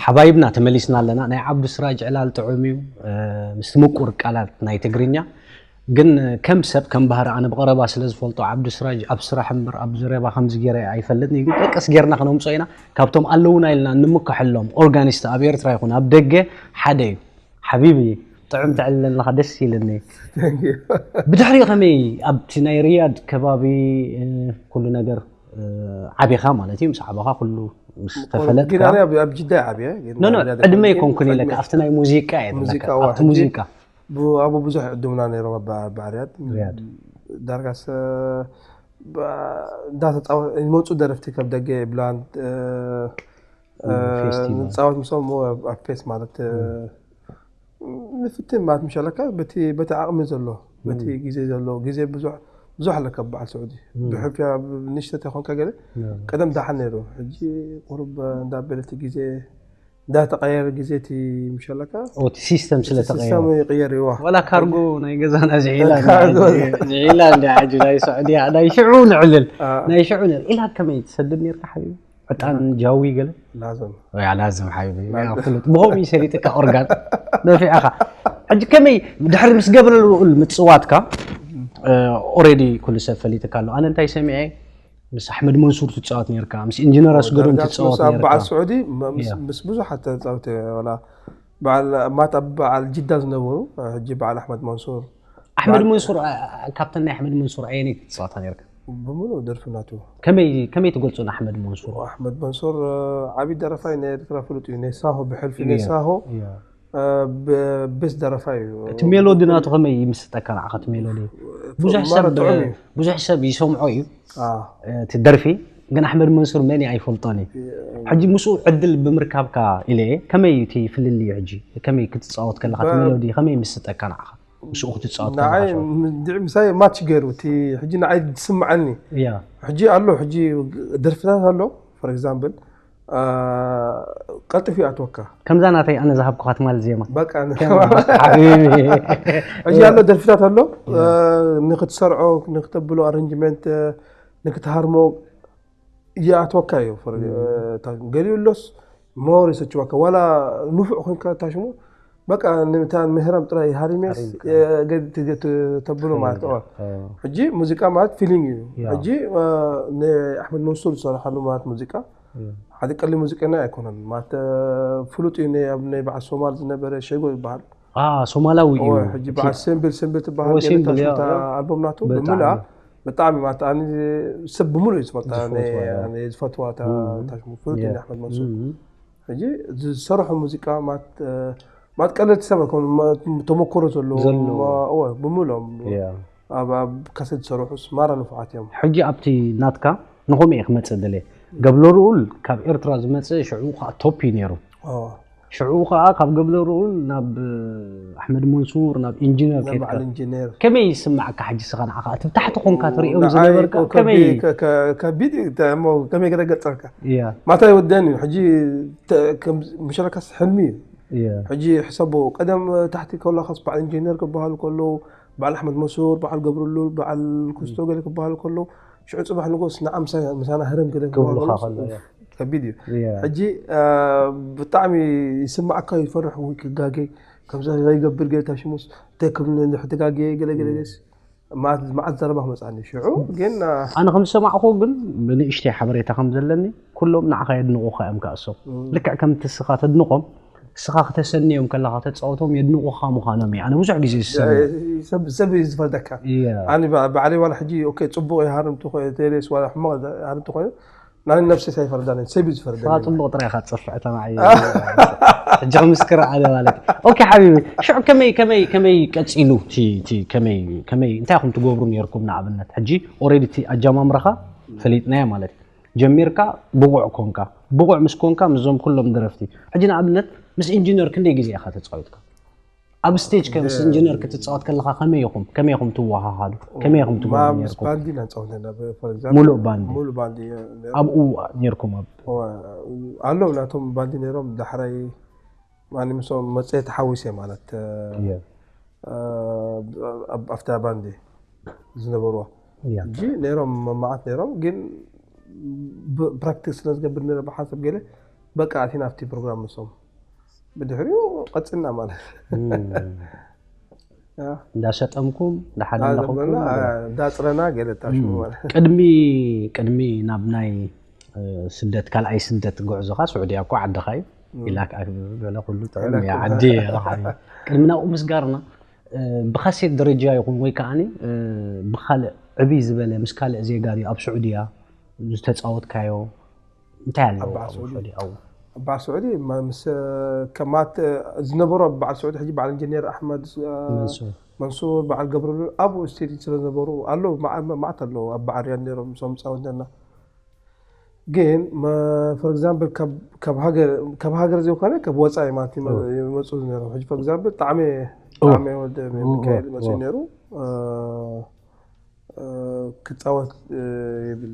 ሓባይብና ተመሊስና ኣለና። ናይ ዓብዱ ስራጅ ዕላል ጥዑም እዩ፣ ምስቲ ምቁር ቃላት ናይ ትግርኛ። ግን ከም ሰብ ከም ባህሪ ኣነ ብቐረባ ስለ ዝፈልጦ ዓብዱ ስራጅ ኣብ ስራሕ እምበር ኣብ ዘረባ ከምዚ ገይረ ኣይፈልጥን እዩ። ግን ቀስ ጌርና ክነምፅኦ ኢና። ካብቶም ኣለውና ኢልና እንምከሐሎም ኦርጋኒስት ኣብ ኤርትራ ይኹን ኣብ ደገ ሓደ እዩ። ሓቢቢ ጥዑም ተዕልለና ደስ ኢልኒ። ብድሕሪኡ ከመይ ኣብቲ ናይ ሪያድ ከባቢ ኩሉ ነገር ዓቢኻ ማለት እዩ፣ ምስ ዓበኻ ኩሉ ምስ ተፈለጥካ ግን ኣነ ኣብ- ኣብ ጅዳ ዓብየ ግን ኖ ኖ ኣብ ሪያድ ዕድመ ግን ይኮንኩን ኢለካ ዕድመ- ኣብቲ ናይ ሙዚቃ እየ ሙዚቃ ዝብለካ፣ ዋ፣ ኣብቲ ሕጂ ሙዚቃ ብ- ኣብ ብዙሕ ዕድምና ነይሮም ኣብ ኣብ ሪያድ ሪያድ። ዳርጋስ እንዳተፃወ ይመፁ ደረፍቲ ካብ ደገ ብላንድ ፌስቲቫል። ንፃወት ምስኦም ኣብ ፌስ ማለት ንፍትን ማለት ምሻለካ በቲ በቲ ዓቕሚ ዘሎ በቲ ግዜ ዘሎ ግዜ ብዙሕ ብዙሕ ኣለካ በዓል ስዑዲ ብሕፍያ ንሽተት ይኮንካ ገለ ቀደም ዳሓን ነይሩ ሕጂ ቁሩብ እንዳበለቲ ግዜ እንዳተቀየረ ግዜ እቲ ምሻለካ እቲ ሲስተም ስለ ተቀየረ ሲስተም ይቅየር ይዋ ወላ ካርጎ ናይ ገዛና ዝዒላ ካርጎ። ዝዒላ እንዲ ዓጁ ናይ ስዑድያ ናይ ሽዑ ንዕልል አ። ናይ ሽዑ ንዕልል ኢላ ከመይ ትሰድድ ነርካ ሓቢቢ ዕጣን ጃዊ ገለ ላዘም ያ ላዝም ሓቢቢ ያ ፍሉጥ ብኸምኡ ሰሊጥካ ኦርጋን ነፊዕኻ ሕጂ ከመይ ድሕሪ ምስ ገብረ ልኡል ምፅዋትካ ኦሬዲ ኩሉ ሰብ ፈሊጥካ ኣሎ ኣነ እንታይ ሰሚዐ ምስ ኣሕመድ መንሱር ትፃወት ነርካ ምስ ኢንጂነር ኣስገዶም ዳርጋ ትፃወት ምስ ኣብ በዓል ነርካ ስዑዲ መ- ምስ- ያ። ምስ ብዙሓት ተፃወተ ወላ በዓል ማት ኣብ በዓል ጅዳ ዝነበሩ ሕጂ በዓል ኣሕመድ መንሱር ኣሕመድ መንሱር አ- አ- ካብተን ናይ ኣሕመድ መንሱር ኣየነይቲ ትፃወታ ነርካ ብምሉእ ደርፊ ናቱ ከመይ ከመይ ትገልፁ ንኣሕመድ መንሱር ኣሕመድ መንሱር ዓብዪ ደረፋይ ናይ ኤርትራ ፍሉጥ እዩ ናይ ሳሆ ብሕልፊ እዩ። ናይ ሳሆ ያ። ቤስ ደረፋይ እዩ እቲ ሜሎዲ ናቱ ከመይ ይምስጠካ ንዓኻ እቲ ሜሎዲ ብዙሕ ሰብ ጥዑም እዩ ብዙሕ ሰብ ይሰምዖ እዩ አ፣ እቲ ደርፊ ግን ኣሕመድ መንሱር መን እዩ ኣይፈልጦን እዩ ሕጂ ምስኡ ዕድል ብምርካብካ ኢለ እየ ከመይ እዩ እቲ ፍልልዩ ሕጂ ከመይ ክትፃወት ከለካ እቲ ሜሎዲ ከመይ ይምስጠካ ንዓኻ ምስኡ ክትፃወት ከለካ ንዓይ ሸው? ምሳይ ማች ገይሩ እቲ ሕጂ ንዓይ ዝስምዓኒ ያ ሕጂ ኣሎ ሕጂ ደርፍታት ኣሎ for example ቀልጥፍ ይኣትወካ ከምዛ ናተይ ኣነ ዝሃብኩኻ ትማል ዜማ በቃ ሓቢቢ ሕጂ ኣሎ ደርፍታት ኣሎ ንክትሰርዖ ንክተብሎ ኣረንጅመንት ንክትሃርሞ ይኣትወካ እዩ ገሊኡ ኣሎስ ሞር ይሰችወካ ዋላ ንፉዕ ኮንካ ታሽሙ በቃ ንምታ ምህራም ጥራይ ሃሪሜስ ተብሎ ማለት ዋ ሕጂ ሙዚቃ ማለት ፊሊንግ እዩ ያ። ሕጂ ንኣሕመድ መንሱር ዝሰርሓሉ ማለት ሙዚቃ ሓደ ቀሊ ሙዚቀኛ ኣይኮነን ማለት ፍሉጥ እዩ ናይ- ኣብ ናይ በዓል ሶማል ዝነበረ ሸጎ ይበሃል አ ሶማላዊ እዩ ኦ፣ ሕጂ በዓል ስምብል ስምብል ትበሃል ኦ፣ ገለ ስምብል፣ ታሽሙ ያ፣ እታ ያ። ኣልበም ናቱ ብጣዕሚ። ብምልኣ ብጣዕሚ ማለት ኣነ ሰብ ብምሉእ እዩ ዝፈልጣ ዝፈትዋ፣ ያ። ናይ- ዝፈትዋ እታ ታሽሙ ፍሉጥ እዩ ኣሕመድ መንሱር ሕጂ ዝሰርሖ ሙዚቃ ማት ማት ቀለልቲ ሰብ ኣይኮኑ ተመክሮ ዘለዎ ዘለዎ። እወ ብምሎም ያ። ኣብ ኣብ ካሰት ዝሰርሑስ ማራ ንፉዓት እዮም ሕጂ ኣብቲ ናትካ ንኸምኡ እየ ክመፅእ ደልየ ገብሎ ልኡል ካብ ኤርትራ ዝመፅእ ሽዑ ከዓ ቶፕ እዩ ነይሩ እወ። ሽዑ ከዓ ካብ ገብለ ርኡል ናብ ኣሕመድ መንሱር ናብ ኢንጂነር ናብ ከይድካ በዓል ኢንጂነር ከመይ ይስማዓካ? ሕጂ ስኻ ንዓኻ እቲ ብታሕቲ ኮንካ ትሪኦም ንዓይ ዝነበርካ እኮ ከመይ ከቢድ- ከ- ከ- ከቢድ እዩ። እተ- እሞ ከመይ ገለ ገጸልካ እያ ማታ ይወደን እዩ። ሕጂ ተ- ከም ምሸረካስ ሕልሚ እዩ። እያ ሕጂ ሕሰቦ ቀደም ታሕቲ ከለኻስ በዓል ኢንጂነር ክበሃሉ ከለዉ በዓል ኣሕመድ መሱር በዓል ገብርሉል በዓል ክስቶ ገለ ክበሃሉ ከለዉ ሽዑ ፅባሕ ንጎስ ንዓ ምሳና ህረም ገለ ክብሉኻ ክበሃሉ ከሎ እያ ከቢድ እዩ። እያ ሕጂ አ፣ ብጣዕሚ ይስማዓካ ይፈርሕ ወይ ክጋገ ከምዚ ዘይገብር ገለ ታሽሙስ ተክብኒ እንድሕር ተጋገ ገለ ገለ ገስ መዓት መዓት ዘረባ ክመፅኣኒ ሽዑ ግን አ፣ ኣነ ከም ዝሰማዕኩ ግን ብንእሽተይ ሓበሬታ ከም ዘለኒ ኩሎም ንዓኻ የድንቑኻ እዮም ከኣሶም ልክዕ ከምቲ ስኻ ተድንቖም ስኻ ክተሰንዮም ከለኻ ተፃወቶም የድንቑኻ ምዃኖም እዩ ኣነ ብዙሕ ግዜ ዝሰምዕ ሰብ ሰብ እዩ ዝፈርደካ እያ ኣነ ባ- ባዕለይ ዋላ ሕጂ ኦኬ ፅቡቅ ይሃርም ተኮ- ተሌስ ዋላ ሕማቅ ይሃርም ተኮይኑ ናኒ ነብሲ ሳይፈርዳኒ ሰብ እዩ ዝፈርደኒ ስኻ ፅቡቅ ጥራይ ኢኻ ትፅፍዕ ተማዓይ ሕጂ ክምስክር ኣነ ማለት ኦኬ ሓቢቢ ሽዑ ከመይ ከመይ ከመይ ቀፂሉ እቲ እቲ ከመይ ከመይ እንታይ ኢኹም ትገብሩ ነርኩም ንኣብነት ሕጂ ኦሬዲ እቲ ኣጀማምራኻ ፈሊጥናዮ ማለት እዩ ጀሚርካ ብቑዕ ኮንካ ብቑዕ ምስ ኮንካ ምስዞም ኩሎም ደረፍቲ ሕጂ ንኣብነት ምስ ኢንጂነር ክንደይ ግዜ ኢኻ ተፃዊትካ ኣብ ስቴጅ ከ ምስ ኢንጂነር ክትፃወት ከለኻ ከመይ ኢኹም ከመይ ኢኹም ትወሃሃዱ ከመይ ኢኹም ትገብሩ ማ- ምስ ነርኩም ባንዲ ኢና ንፀወት ነና for example ሙሉእ ባንዲ ሙሉእ ባንዲ እ፣ ነይሩ። ኣብኡ ነርኩም ኣብ ኦ፣ ኣለዉ ናቶም ባንዲ ነይሮም ዳሕራይ ማኒ ምሶም መፅየ ተሓዊሰ ማለት እ፣ እየ እ፣ ኣብ- ኣብታ ባንዲ ዝነበርዋ እያ እንጂ ነይሮም መማዓት ነይሮም ግን ብ- ፕራክቲስ ስለ ዝገብር ነረ ብሓንሳብ ገለ በቃ ኣቲና ኣብቲ ፕሮግራም ምሶም ብድሕሪኡ ቀፅልና ማለት እም። ያ። እንዳሸጠምኩም እንዳሓደለኹምኩም እንዳፅረና ገለ ታሽሙ ማለት ቅድሚ ቅድሚ ናብ ናይ እ፣ ስደት ካልኣይ ስደት ጉዕዞኻ ስዑድያ እኮ ዓድኻ እዩ ኢላ ገለ ኩሉ ጥዑም እያ ዓዲ እያ። ቅድሚ ናብኡ ምስጋርና እ፣ ብካሴት ደረጃ ይኹን ወይ ከዓኒ እ፣ ብካልእ ዕብይ ዝበለ ምስ ካልእ ዜጋ ድዩ ኣብ ስዑድያ ዝተፃወትካዮ እንታይ ኣለዎ ኣብ በዓል ኣብ ስዑዲ። ስዑዲ ኣብኡ ኣብ በዓል ስዑዲ ማ- ምስ ከማት ዝነበሩ ኣብ በዓል ስዑዲ ሕጂ በዓል ኢንጂነር ኣሕመድ እ፣ መንሱር መንሱር በዓል ገብረሉ ኣብኡ ስቴጅ ስለዝነበሩ ኣለዉ መዓ- መዓት ኣለዉ ኣብ በዓል ሪያድ ነይሮም ምስኦም ፃወት ነና ግን for example ካብ ሃገር ዘይኮነ ካብ ወፃኢ ማለት ይመፁ ነይሮም ሕጂ for example ጣዕሜ ጣዕሜ ወደ ሚካኤል መፅኡ ነይሩ ክፃወት ይብል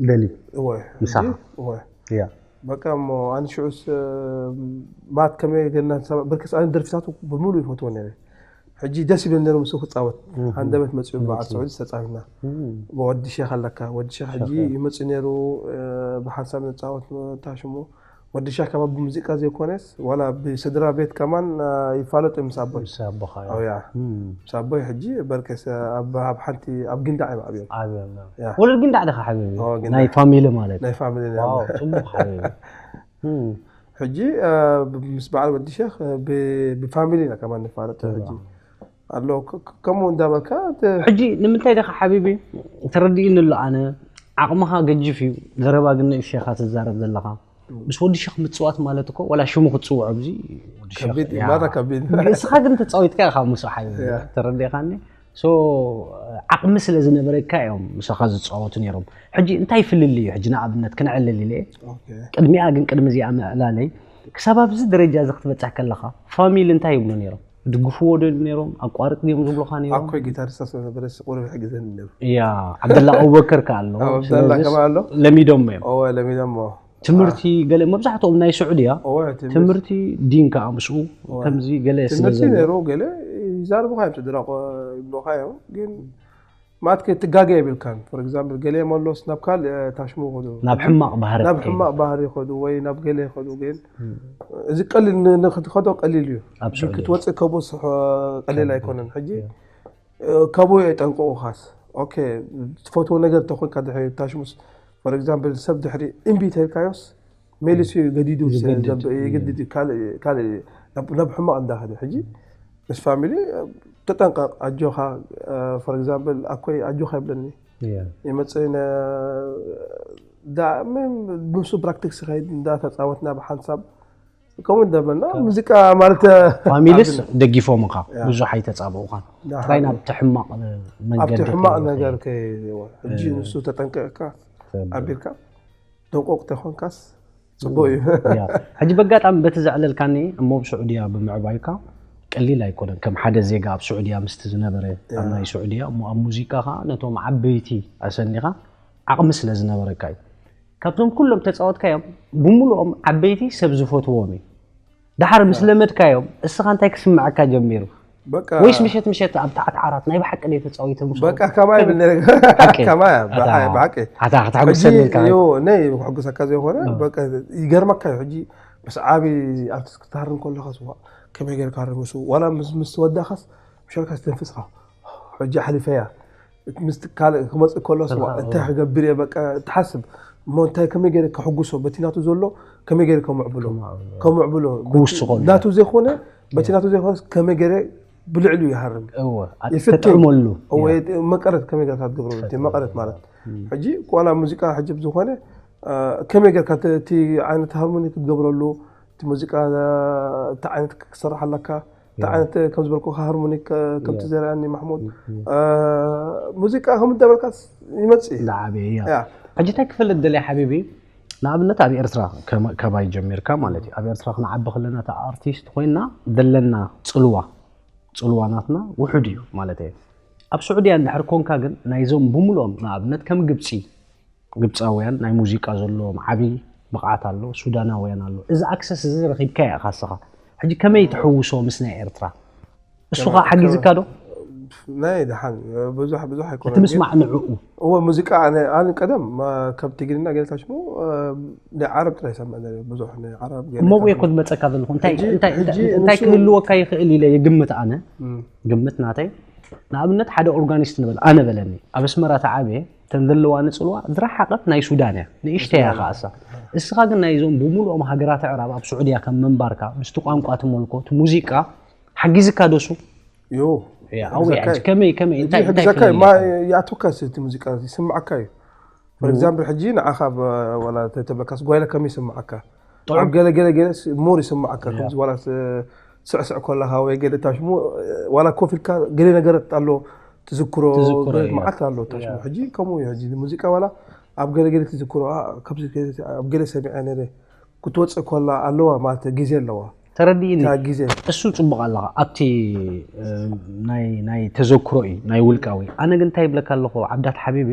ደሊ እወ ምሳኻ እወ እያ በቃ እሞ ኣነ ሽዑስ ማት ከመይ ገና ብርክስ ኣነ ደርፊታቱ ብምሉ ይፈትዎ ነይረ ሕጂ ደስ ይብል ነሩ ምስ ክፃወት ሃንደበት መፅኡ በዓል ስዑዲ ተፃዊትና ወዲ ሸክ ኣለካ ወዲ ሸክ ሕጂ ይመፅእ ነሩ ብሓንሳብ ንፃወት ታሽሙ ወዲ ሸክ ከማ ብሙዚቃ ዘይኮነስ ዋላ ብስድራ ቤት ከማን ይፋለጡ ምስ ኣቦይ ምስ ኣቦኻ ኣውያ ምስ ኣቦይ ሕጂ በርከስ ኣብ ኣብ ሓንቲ ኣብ ግንዳዕ እዮም ኣብዮም ኣብዮም ያ። ወለድ ግንዳዕ ድኻ ሓቢቢ ኦ፣ ግንዳዕ። ናይ ፋሚሊ ማለት ናይ ፋሚሊ ዋው ጽቡቕ ሓቢቢ እም፣ ሕጂ እ፣ ብ- ምስ በዓል ወዲ ሸክ ብ- ብፋሚሊ ኢና ከማን ንፋለጥ ሕጂ ኣሎ ከ- ከ- ከምኡ እንዳበልካ ተ- ሕጂ ንምንታይ ድኻ ሓቢቢ ተረዲእኒ ኣሎ ኣነ ዓቕምኻ ገጅፍ እዩ ዘረባ ግን ንእሽኻ ትዛረብ ዘለኻ ምስ ወዲ ሸክ ምፅዋት ማለት እኮ ወላ ሽሙ ክትፅውዖ ኣብዚ ወዲ ሸክ ከቢድ እዩ ያ። ማራ ከቢድ እስኻ ግን ተፃዊትካ ኢኻ ምስ ሓቢቢ ያ። ተረዲኻኒ ሶ ዓቕሚ ስለ ዝነበረካ እዮም ምሳኻ ዝፃወቱ ነይሮም ሕጂ እንታይ ፍልል እዩ ሕጂ ንኣብነት ክነዕልል ኢለ ኦኬ። ቅድሚኣ ግን ቅድሚ እዚኣ ምዕላለይ ክሳብ ኣብዚ ደረጃ እዚ ክትበፅሕ ከለኻ ፋሚሊ እንታይ ይብሉ ነይሮም ድግፍዎ ዶ ነይሮም ኣቋርጥ ድዮም ዝብሉኻ ነይሮም ኣኮይ ጊታሪስታ ስለነበረ ቁሩብ ይሕግዘኒ ነሩ ያ ዓብደላ ኣቡበከር ከ ኣሎ ዓብደላ ስለዚ ከማ ኣሎ ለሚዶም እዮም ኦወ ለሚዶሞ ትምህርቲ ገለ መብዛሕትኦም ናይ ስዑድያ ኦወ ትምህርቲ ትምህርቲ ዲን ከዓ ምስኡ ከምዚ ገለ ስለ ትምህርቲ ዘሎ ነሩ ገለ ይዛርቡካ እዮም ስድራ ይብሉካ እዮም ግን ማለት ክትጋገ የብልካን for example ገለ መሎስ ናብ ካልእ ታሽሙ ይኸዱ ናብ ሕማቕ ባህሪ ናብ ክትከይድ። ሕማቕ ባህሪ ይኸዱ ወይ ናብ ገለ ይኸዱ ግን እዚ ቀሊል ን- ንክትኸዶ ቀሊል እዩ ኣብ ግን ስዑዲ ክትወፅእ ከቦ ስሑ ቀሊል ኣይኮነን ሕጂ እ፣ ካብኡ የጠንቅቑኻስ ኦኬ ትፈትዎ ነገር ተኾንካ ድሕሪ ታሽሙስ for example ሰብ ድሕሪ እምቢ ተልካዮስ መሊሱ እዩ ገዲዱ ይገድድ። ይገድድ እዩ ካልእ ካልእ ናብ ናብ ሕማቕ እንዳኸደ ሕጂ ምስ ፋሚሊ ተጠንቀቕ ኣጆኻ for example ኣኮይ ኣጆኻ ይብለኒ እያ። ይመፅእ ነ- ዳ- ምን- ምስ ፕራክቲክስ ኸይድ እንዳተፃወትና ብሓንሳብ ከምኡ እንዳበልና ሙዚቃ ማለት ፋሚሊስ ኣብና- ደጊፎምኻ ያ። ብዙሕ ኣይተፃብኡኻን ያ። ጥራይ ናብቲ ሕማቕ መንገዲ ኣብቲ ሕማቕ ከይወሰድ። ነገር ከይዋ ሕጂ ንሱ ተጠንቀቕካ ኣቢልካ ደንቆቕ ተኾንካስ ጽቡቅ እዩ። ያ ሕጂ በጋጣሚ በቲ ዘዕለልካኒ እሞ ኣብ ስዑድያ ብምዕባይካ ቀሊል ኣይኮነን። ከም ሓደ ዜጋ ኣብ ስዑድያ ምስቲ ዝነበረ ኣብ ናይ ስዑድያ እሞ ኣብ ሙዚቃ ከዓ ነቶም ዓበይቲ ኣሰኒኻ ዓቕሚ ስለ ዝነበረካ እዩ። ካብቶም ኩሎም ተፃወትካዮም ብምሉኦም ዓበይቲ ሰብ ዝፈትዎም እዩ። ድሓር ምስ ለመድካዮም እስኻ እንታይ ክስምዐካ ጀሚሩ? በቃ ወይስ ምሸት ምሸት ኣብ ታዕቲ ዓራት ናይ ብሓቂ ደይ ተፃዊቶም ሰው? በቃ ከማይ ብል ነረ ሓቂ። ከማይ ኣታ- ብሓቂ ኣታ ክትሕጉሰኒ ኢልካ። ዮ ነይ ክሕጉሰካ ዘይኮነ በቃ ይገርመካ እዩ። ሕጂ ምስ ዓቢ ኣርቲስት ክትሃርም ከለኻስ ዋ ከመይ ገይርካ ሃርምሱ ዋላ ምስ ምስ ወዳኻስ ምሸልካ ስተንፍስካ ሕጂ ሓሊፈያ ምስ ካልእ ክመፅእ ከሎስ ዋ እንታይ ክገብር እየ በቃ ትሓስብ እሞ እንታይ ከመይ ገይረ ከሕጉሶ በቲ ናቱ ዘሎ ከመይ ገይረ ከምዕብሎ ከምዕብሎ ክውስኾ ናቱ ዘይኮነ በቲ ናቱ ዘይኮነስ ከመይ ገይረ ብልዕሉ ይሃርም እወ ይፍትን። ተጥዕመሉ ወይ መቀረት ከመይ ገርካ ትገብረሉ እቲ መቀረት ማለት ሕጂ ዋላ ሙዚቃ ሕጂ ብዝኾነ አ፣ ከመይ ገርካ እቲ- እቲ ዓይነት ሃርሞኒ ክትገብረሉ እቲ ሙዚቃ አ፣ እቲ ዓይነት ክሰርሕ ኣለካ እቲ ዓይነት ከም ዝበልኩ ሃርሞኒ ከ- ከምቲ ዘርኣኒ ማሕሙድ አ፣ ሙዚቃ ከም እንደበልካስ ይመፅእ እዩ። ዝዓበየ እያ ያ ሕጂ እንታይ ክፈልጥ ደልየ ሓቢቢ ንኣብነት ኣብ ኤርትራ ከመ- ካባይ ጀሚርካ ማለት እዩ ኣብ ኤርትራ ክንዓቢ ከለና እታ ኣርቲስት ኮይና ዘለና ፅልዋ ፅልዋ ናትና ውሑድ እዩ ማለት እዩ ኣብ ስዑድያ እንድሕር ኮንካ ግን ናይዞም ብምልኦም ንኣብነት ከም ግብፂ ግብፃውያን ናይ ሙዚቃ ዘለዎም ዓብዪ ብቕዓት ኣሎ ሱዳናውያን ኣሎ እዚ ኣክሰስ እዚ ረኺብካ ኢኻ ስኻ ሕጂ ከመይ ትሕውሶ ምስ ናይ ኤርትራ እሱ ከዓ ሓጊዝካ ዶ ናይ ደሓን ብዙሕ ብዙሕ ኣይኮነ እቲ ምስማዕ ንዕኡ እወ ሙዚቃ ኣነ ኣነ ቀደም ማ- ካብ ትግርኛ ገለታ ሽሙ ናይ ዓረብ ጥራይ ሰምዕ ነረ ብዙሕ ናይ ዓረብ ገለ እሞ ካብ- እየ ኮ ዝመፀካ ዘለኹ እንታይ ሕጂ- እንታይ- ሕጂ እንታይ እንታይ ንሱ- ክህልወካ ይኽእል ኢለ ይግምት ኣነ እም፣ ግምት ናተይ ንኣብነት ሓደ ኦርጋኒስት ንበል ኣነ በለኒ ኣብ ኣስመራ ተዓብየ ተን ዘለዋ ንፅልዋ ዝረሓቐት ናይ ሱዳን እያ ንእሽተያ ከኣሳ እስኻ ግን ናይዞም ብምሉኦም ሃገራት ኣዕራብ ኣብ ስዑድያ ከም ምንባርካ ምስቲ ቋንቋ ትመልኮ እቲ ሙዚቃ ሓጊዝካ ደሱ ዮ ኣው ሕግዘካ እዩ። ከመይ ከመይ እንታይ እንታይ ሕግዘካ ክህልወካ? ይኣትወካ እቲ ሙዚቃ ይስምዓካ እዩ for example ሕጂ ንዓኻ ብ- ዋላ ተተብለካስ ጓይለ ከመይ ይስምዓካ ኣብ ገለ ገለ ገለ ሞር ይስምዓካ ከምዚ ዋላ ስ- ስዕስዕ ኮለኻ ወይ ገለ ታሽሙ ዋላ ኮፍ ኢልካ ገለ ነገረት ኣሎ ትዝክሮ ትዝክሮ እዩ። መዓት ኣሎ ታሽሙ ሕጂ ከምኡ እዩ ሕጂ ሙዚቃ ዋላ ኣብ ገለ ገለ ትዝክሮ ኣ፣ ካብዚ ገለ- ኣብ ገለ ሰሚዐ ነረ ክትወፅእ ኮላ ኣለዋ ማለት ግዜ ኣለዋ ተረዲእኒ እታ ግዜ እሱ ፅቡቅ ኣለኻ ኣብቲ እ፣ ናይ ናይ ተዘክሮ እዩ ናይ ውልቃዊ ኣነ ግን እንታይ ይብለካ ኣለኹ ዓብዳት ሓቢቢ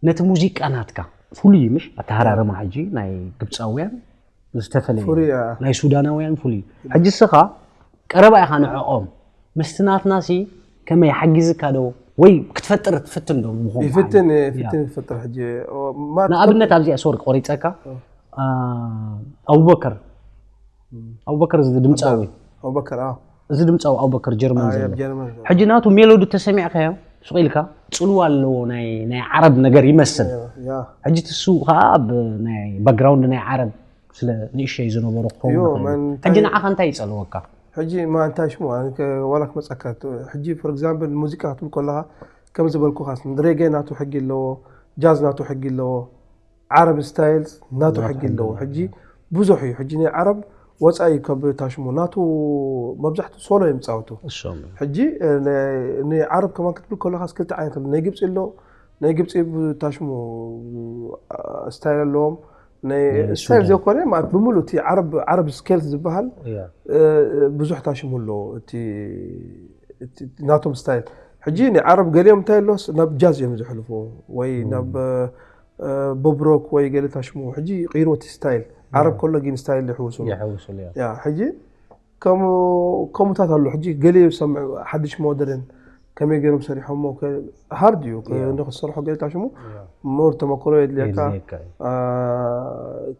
ነቲ ሙዚቃ ናትካ ፍሉይ እዩ ምሽ ኣተሃራርማ ሕጂ ናይ ግብፃውያን ዝተፈለየ ፍሉይ እያ። ናይ ሱዳናውያን ፍሉይ እዩ ሕጂ ስኻ ቀረባ ኢኻ ንዕኦም ምስቲ ናትና ሲ ከመይ ሓጊዝካ ዶ ወይ ክትፈጥር ትፍትን ዶ ምኾን ይፍትን ይፍትን ይፈጥር ሕጂ ኦ፣ ማ- ንኣብነት ኣብዚኣ ሶሪ ቆሪፀካ ኣ፣ ኣቡበከር ኣቡበከር እዚ ድምፃዊ ኣቡበከር ኣዎ እዚ ድምፃዊ ኣቡበከር ጀርመን ኣብ ዘሎ ጀርመን ሕጂ ናቱ ሜሎዲ ተሰሚዕካዮ ሱቕ ኢልካ ፅልዋ ኣለዎ ናይ ናይ ዓረብ ነገር ይመስል ያ ሕጂ ትሱ ከዓ ኣብ ናይ ባክግራውንድ ናይ ዓረብ ስለ ንእሸይ ዝነበሩ ክኸውን ዮ፣ ይኽእል እዩ። መን ሕጂ ንዓኻ እንታይ ይፀልወካ ሕጂ ማ እንታይ ሽሙ ኣነ ከ- ዋላ ክመፀካ ት- ሕጂ for example ሙዚቃ ክትብል ከለካ ከም ዝበልኩካ ሬጌ ናቱ ሕጊ ኣለዎ ጃዝ ናቱ ሕጊ ኣለዎ ዓረብ ስታይል ናቱ ሕጊ ኣለዎ ሕጂ ብዙሕ እዩ ሕጂ ናይ ዓረብ ወፃኢ ካብ ታሽሙ ናቱ መብዛሕትኡ ሶሎ እዮም ፃወቱ እሶም ሕጂ እ፣ ነ- ንዓረብ ከማን ክትብል ከለካ ክልተ ዓይነት ኣሎ ናይ ግብፂ ኣሎ ናይ ግብፂ ብ- ታሽሙ እ፣ ስታይል ኣለዎም ናይ ናይ ስታይል ሱዳን። ዘይኮነ ማለት ብምሉእ እቲ ዓረብ ዓረብ ስኬልስ ዝበሃል እያ እ፣ ብዙሕ ታሽሙ ኣሎ እቲ እቲ ናቶም ስታይል ሕጂ ናይ ዓረብ ገሊኦም እንታይ ኣሎስ ናብ ጃዝ እዮም ዝሕልፎ ወይ ናብ እ፣ ቦብሮክ ወይ ገለ ታሽሙ ሕጂ ቀይርዎ እቲ ስታይል ዓረብ ከሎ ግን ስታይል ይሕውሱ ይሕውሱሉ እዮም ያ ሕጂ ከምኡ ከምኡታት ኣሎ ሕጂ ገለ ይሰምዕ ሓድሽ ሞደርን ከመይ ገይሮም ሰሪሖሞ ከ- ሃርድ እዩ ከ- ንክሰርሖ ገለ ታሽሙ ሞር ተመክሮ የድልየካ የድልየካ እዩ። አ፣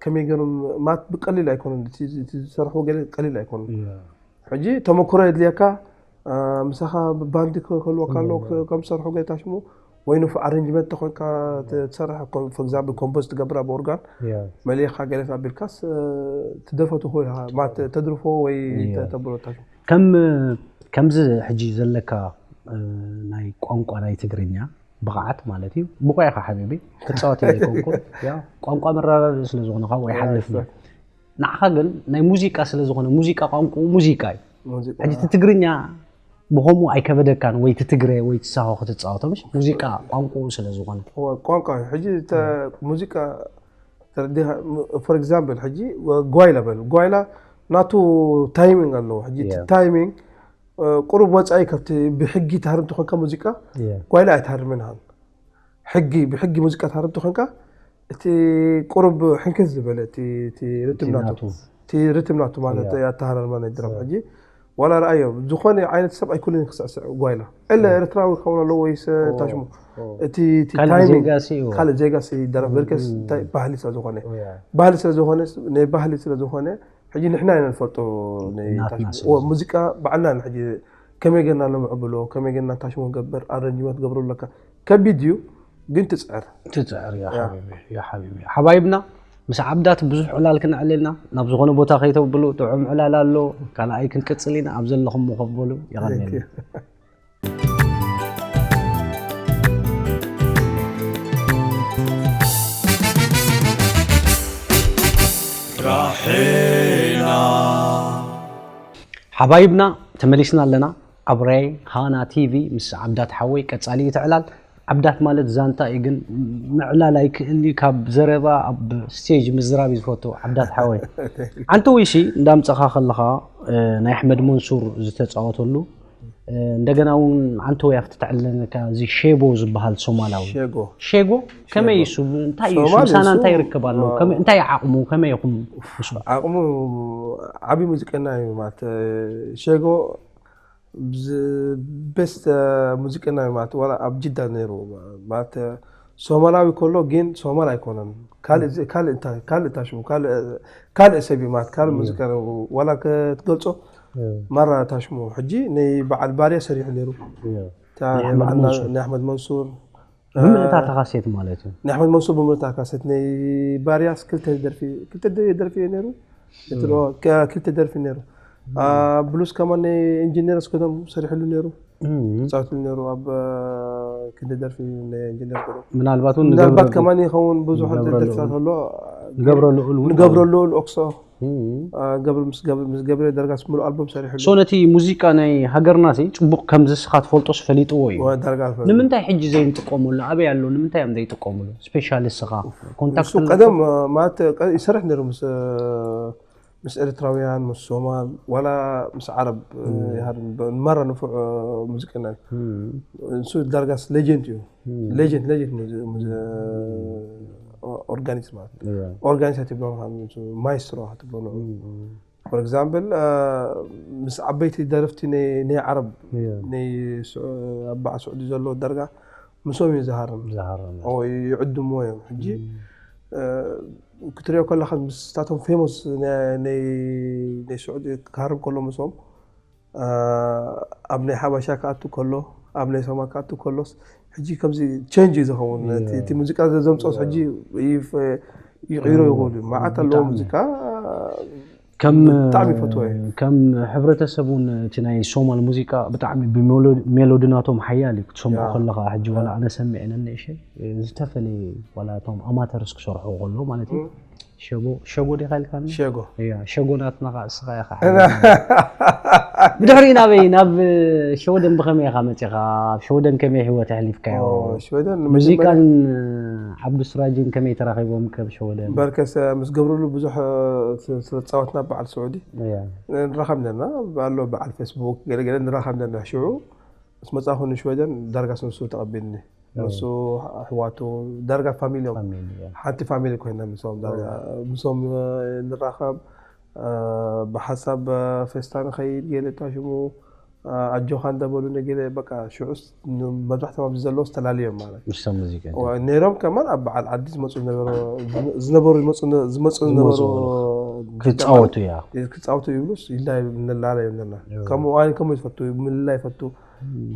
ከመይ ገይሮም ማት ብቀሊል ኣይኮኑን እቲ እቲ ዝሰርሕዎ ገለ ቀሊል ኣይኮኑን እያ ሕጂ ተመክሮ የድልየካ አ፣ ምሳኻ ባንዲ ክህልወካ ኣሎ ከ- ከም ዝሰርሑ ገለ ታሽሙ ወይ ንፉ ኣሬንጅመንት ተኮንካ ት- ትሰርሕ for example ኮምፖዝ ትገብራ ብኦርጋን እያ መሊእካ ገለ ኣቢልካስ እ፣ ትደርፎ ትኽእል ኢኻ ማለት ተድርፎ ወይ እያ። ተ- ተብሎ ታሽሙ ከም ከምዚ ሕጂ ዘለካ እ፣ ናይ ቋንቋ ናይ ትግርኛ ብቕዓት ማለት እዩ ብቑዕ ኢኻ ሓቢቢ ክፃወት እየ ዘይኮንኩን ያ ቋንቋ መራዳድእ ስለ ዝኾነ ካብኡ ይሓልፍ እዩ ንዓኻ ግን ናይ ሙዚቃ ስለ ዝኾነ ሙዚቃ ቋንቋኡ ሙዚቃ እዩ ሙዚቃ ሕጂ እቲ ትግርኛ ብኸምኡ ኣይከበደካን ወይ እቲ ትግረ ወይ ትሳሆ ክትፃወቶ ምሽ ሙዚቃ ቋንቋኡ ስለ ዝኾነ እወ፣ ቋንቋ እዩ ሕጂ ተ- ሙዚቃ for example ሕጂ ጓይላ በል ጓይላ ናቱ ታይሚንግ ኣለዎ ሕጂ Yeah. ታይሚንግ ቁሩብ ወፃኢ ካብቲ ብሕጊ ተሃርም ተኾንካ ሙዚቃ Yeah. ጓይላ ኣይትሃርምን ሃን ሕጊ ብሕጊ ሙዚቃ ተሃርም ተኾንካ እቲ ቁሩብ ሕንክት ዝበለ እቲ እቲ ርትም ናቱ ናቱ። እቲ ርትም ናቱ ማለት ኣተሃራርማ ናይ ድራም ሕጂ ዋላ ረኣዮ ዝኾነ ዓይነት ሰብ ኣይኩልን ክስዕስዕ ጓይላ እለ ኤርትራዊ ክኸውን ኣለዎ ወይስ ታሽሙ እቲ እቲ ካልእ ታይሚንግ ዜጋ ሲ እዩ። ካልእ ዜጋ ሲ ደረፍ በርከስ እንታይ ባህሊ ስለ ዝኾነ Yeah. ባህሊ ስለ ዝኾነ ናይ ባህሊ ስለ ዝኾነ ሕጂ ንሕና ኢና ንፈልጦ ናይ ናትና ታሽሙ ስለ እወ፣ ሙዚቃ ባዕልና ሕጂ ከመይ ጌርና ነምዕብሎ ከመይ ጌርና ታሽሙ ንገብር ኣረንጅመንት ገብሩ ኣለካ ከቢድ እዩ ግን ትፅዕር ትፅዕር ያ ሓቢቢ ያ ሓቢቢ ሓባይብና ምስ ዓብዳት ብዙሕ ዕላል ክነዕልልና ናብ ዝኾነ ቦታ ከይተብሉ ጥዑም ዕላል ኣሎ ካልኣይ ክንቅፅል ኢና ኣብ ዘለኹም ምኸበሉ የቐንየልና ራሒና ሓባይብና ተመሊስና ኣለና ኣብ ራይ ሃና ቲቪ ምስ ዓብዳት ሓወይ ቀፃሊ እዩ ትዕላል ዓብዳት ማለት ዛንታ እዩ ግን ምዕላል ኣይክእል እዩ ካብ ዘረባ ኣብ ስቴጅ ምዝራብ እዩ ዝፈቱ ዓብዳት ሓወይ ዓንተ ውይሲ እንዳምፀኻ ከለኻ እ፣ ናይ ኣሕመድ መንሱር ዝተፃወተሉ እ፣ እንደገና እውን ዓንተ ወይ ኣብቲ ተዕለነካ እዚ ሼቦ ዝበሃል ሶማላዊ ሸጎ ሼጎ ከመይ እሱ እንታይ እዩ ሶማሊ ምሳና እሱ፣ እንታይ ይርከብ ኣሎ ከመይ- እንታይ ዓቕሙ ከመይ ኢኹም እሱ ዓቕሙ ዓብዪ ሙዚቀኛ እዩ ማለት ሸጎ ቤስት ሙዚቀኛ እዩ ማለት ዋላ ኣብ ጅዳ ነይሩ ማለት ሶማላዊ ከሎ ግን ሶማል ኣይኮነን ካልእ ዚ- ካልእ እንታይ ካልእ ታሽሙ ካልእ ካልእ ሰብ እዩ ማለት ካልእ ሙዚቀ ዋላ ክትገልጾ ማራ ታሽሙ ሕጂ ናይ በዓል ባርያ ሰሪሑ ነይሩ እታ ናይ ኣሕመድ በዓልና መንሱር። ናይ ኣሕመድ መንሱር ብምእታታ ካሴት ማለት እዩ ናይ ኣሕመድ መንሱር ብምእታታ ካሴት ናይ ባርያስ ክልተ ደርፊ ክልተ ደ- ደርፊ እዩ ነይሩ እቲ ዶ- ከ- ክልተ ደርፊ ነይሩ አ፣ ብሉስ ከማን ናይ ኢንጂነር እስከቶም ሰሪሕሉ ነይሩ ፃወትሉ ነይሩ ኣብ አ፣ ክንዲ ደርፊ ናይ ኢንጂነር ገሩ ምናልባት እውን ምናልባት ንገብረሉ- ከማን ይኸውን ብዙሕ ንገብረሉ ደርፍታት ኣሎ ንገብረሉ እል እውን ንገብረሉ እል ኦክሶ እም። አ፣ ገብረ ምስ ገብረ ምስ ገብረ ደርጋስ ሙሉእ ኣልበም ሰሪሕሉ ሶ ነቲ ሙዚቃ ናይ ሃገርና ሲ ፅቡቅ ከም ዝስኻ ትፈልጦስ ፈሊጥዎ እዩ ወ- ዳርጋ ፈ- ንምንታይ ሕጂ ዘይንጥቀመሉ ኣበይ ኣሎ ንምንታይ እዮም ዘይጥቀምሉ ስፔሻል እስኻ ኮንታክት እሱ ቀደም አ፣ ማለት ቀ- ይሰርሕ ነይሩ ምስ አ፣ ምስ ኤርትራውያን ምስ ሶማል ዋላ ምስ ዓረብ አ፣ ይሃር ብ- መራ ንፉዕ አ፣ ሙዚቀኛ እዩ። እሱ ዳርጋስ ሌጀንድ እዩ ሌጀንድ ሌጀንድ ሙዚ- ሙዚ- ኦ- ኦርጋኒስት ማለት ኦርጋኒስት ትብሎ ማይስትሮ ትብሎ ንዑ for example ምስ ዓበይቲ ደረፍቲ ናይ ናይ ዓረብ ናይ ስዑ- ኣብ በዓል ስዑዲ ዘሎ ደርጋ ምስኦም እዩ ዝሃርም ዝሃረመ ኦ ይዕድምዎ እዮም ሕጂ ክትሪኦ ከለካ ምስታቶም ፌሞስ ናይ ናይ ስዑዲ ክሃርም ከሎ ምስኦም ኣብ ናይ ሓበሻ ክኣቱ ከሎ ኣብ ናይ ሶማል ክኣቱ ከሎስ ሕጂ ከምዚ ቸንጅ እዩ ዝኸውን እቲ- እቲ ሙዚቃ ዘምፅኦስ ሕጂ ይፍ- ይቕይሮ ይኽእሉ እዩ መዓት ኣለዎ ሙዚቃ ከም ብጣዕሚ ይፈትዎ እየ። ከም ሕብረተሰብ እውን እቲ ናይ ሶማል ሙዚቃ ብጣዕሚ ብሜሎዲ ናቶም ሓያል እዩ ክትሰምዖ ከለካ ሕጂ ዋላ ኣነ ሰሚዐ ነንእሸ ዝተፈለየ ዋላ እቶም ኣማተርስ ክሰርሑ ከሎ ማለት እዩ ሸጎ ሸጎ ዲካ ኢልካ ሸጎ እያ ሸጎ ናትና ከዓ እስኻ ኢኻ ብድሕሪ ናበይ ናብ ሸወደን ብኸመይ ኢኻ መፂኻ ኣብ ሸወደን ከመይ ህይወት ኣሕሊፍካዮ ሽወደን ሙዚቃን ዓብዱ ስራጅን ከመይ ተራኺቦም ከም ሸወደን በርከሰ ምስ ገብርሉ ብዙሕ ስለተፃወትና በዓል ስዑዲ ንራኸብ ነርና ኣሎ በዓል ፌስቡክ ገለገለ ንራኸብ ነርና ሽዑ ምስ መፃኹ ንሽወደን ዳርጋ ስንሱ ተቐቢልኒ ንሱ ኣሕዋቱ ዳርጋ ፋሚሊ እዮም ሓንቲ ፋሚሊ ኮይና ምሶም ዳርጋ ምሶም ንራኸብ ብሓሳብ ፌስታ ንኸይድ ገለ እታ ሽሙ ኣጆኻ እንዳበሉ ነገለ በቃ ሽዑስ መብዛሕቶም ኣብዚ ዘለዉ ዝተላለዮም ማለት ምስቶም ሙዚቀ ነይሮም ከማን ኣብ በዓል ዓዲ ዝመፁ ዝነበሩ ዝመፁ ዝነበሩ ክፃወቱ እያ ክፃወቱ ይብሉስ ይላ ንላለ ይብለና ከምኡ ኣነ ከምኡ ይፈቱ ምልላ ይፈቱ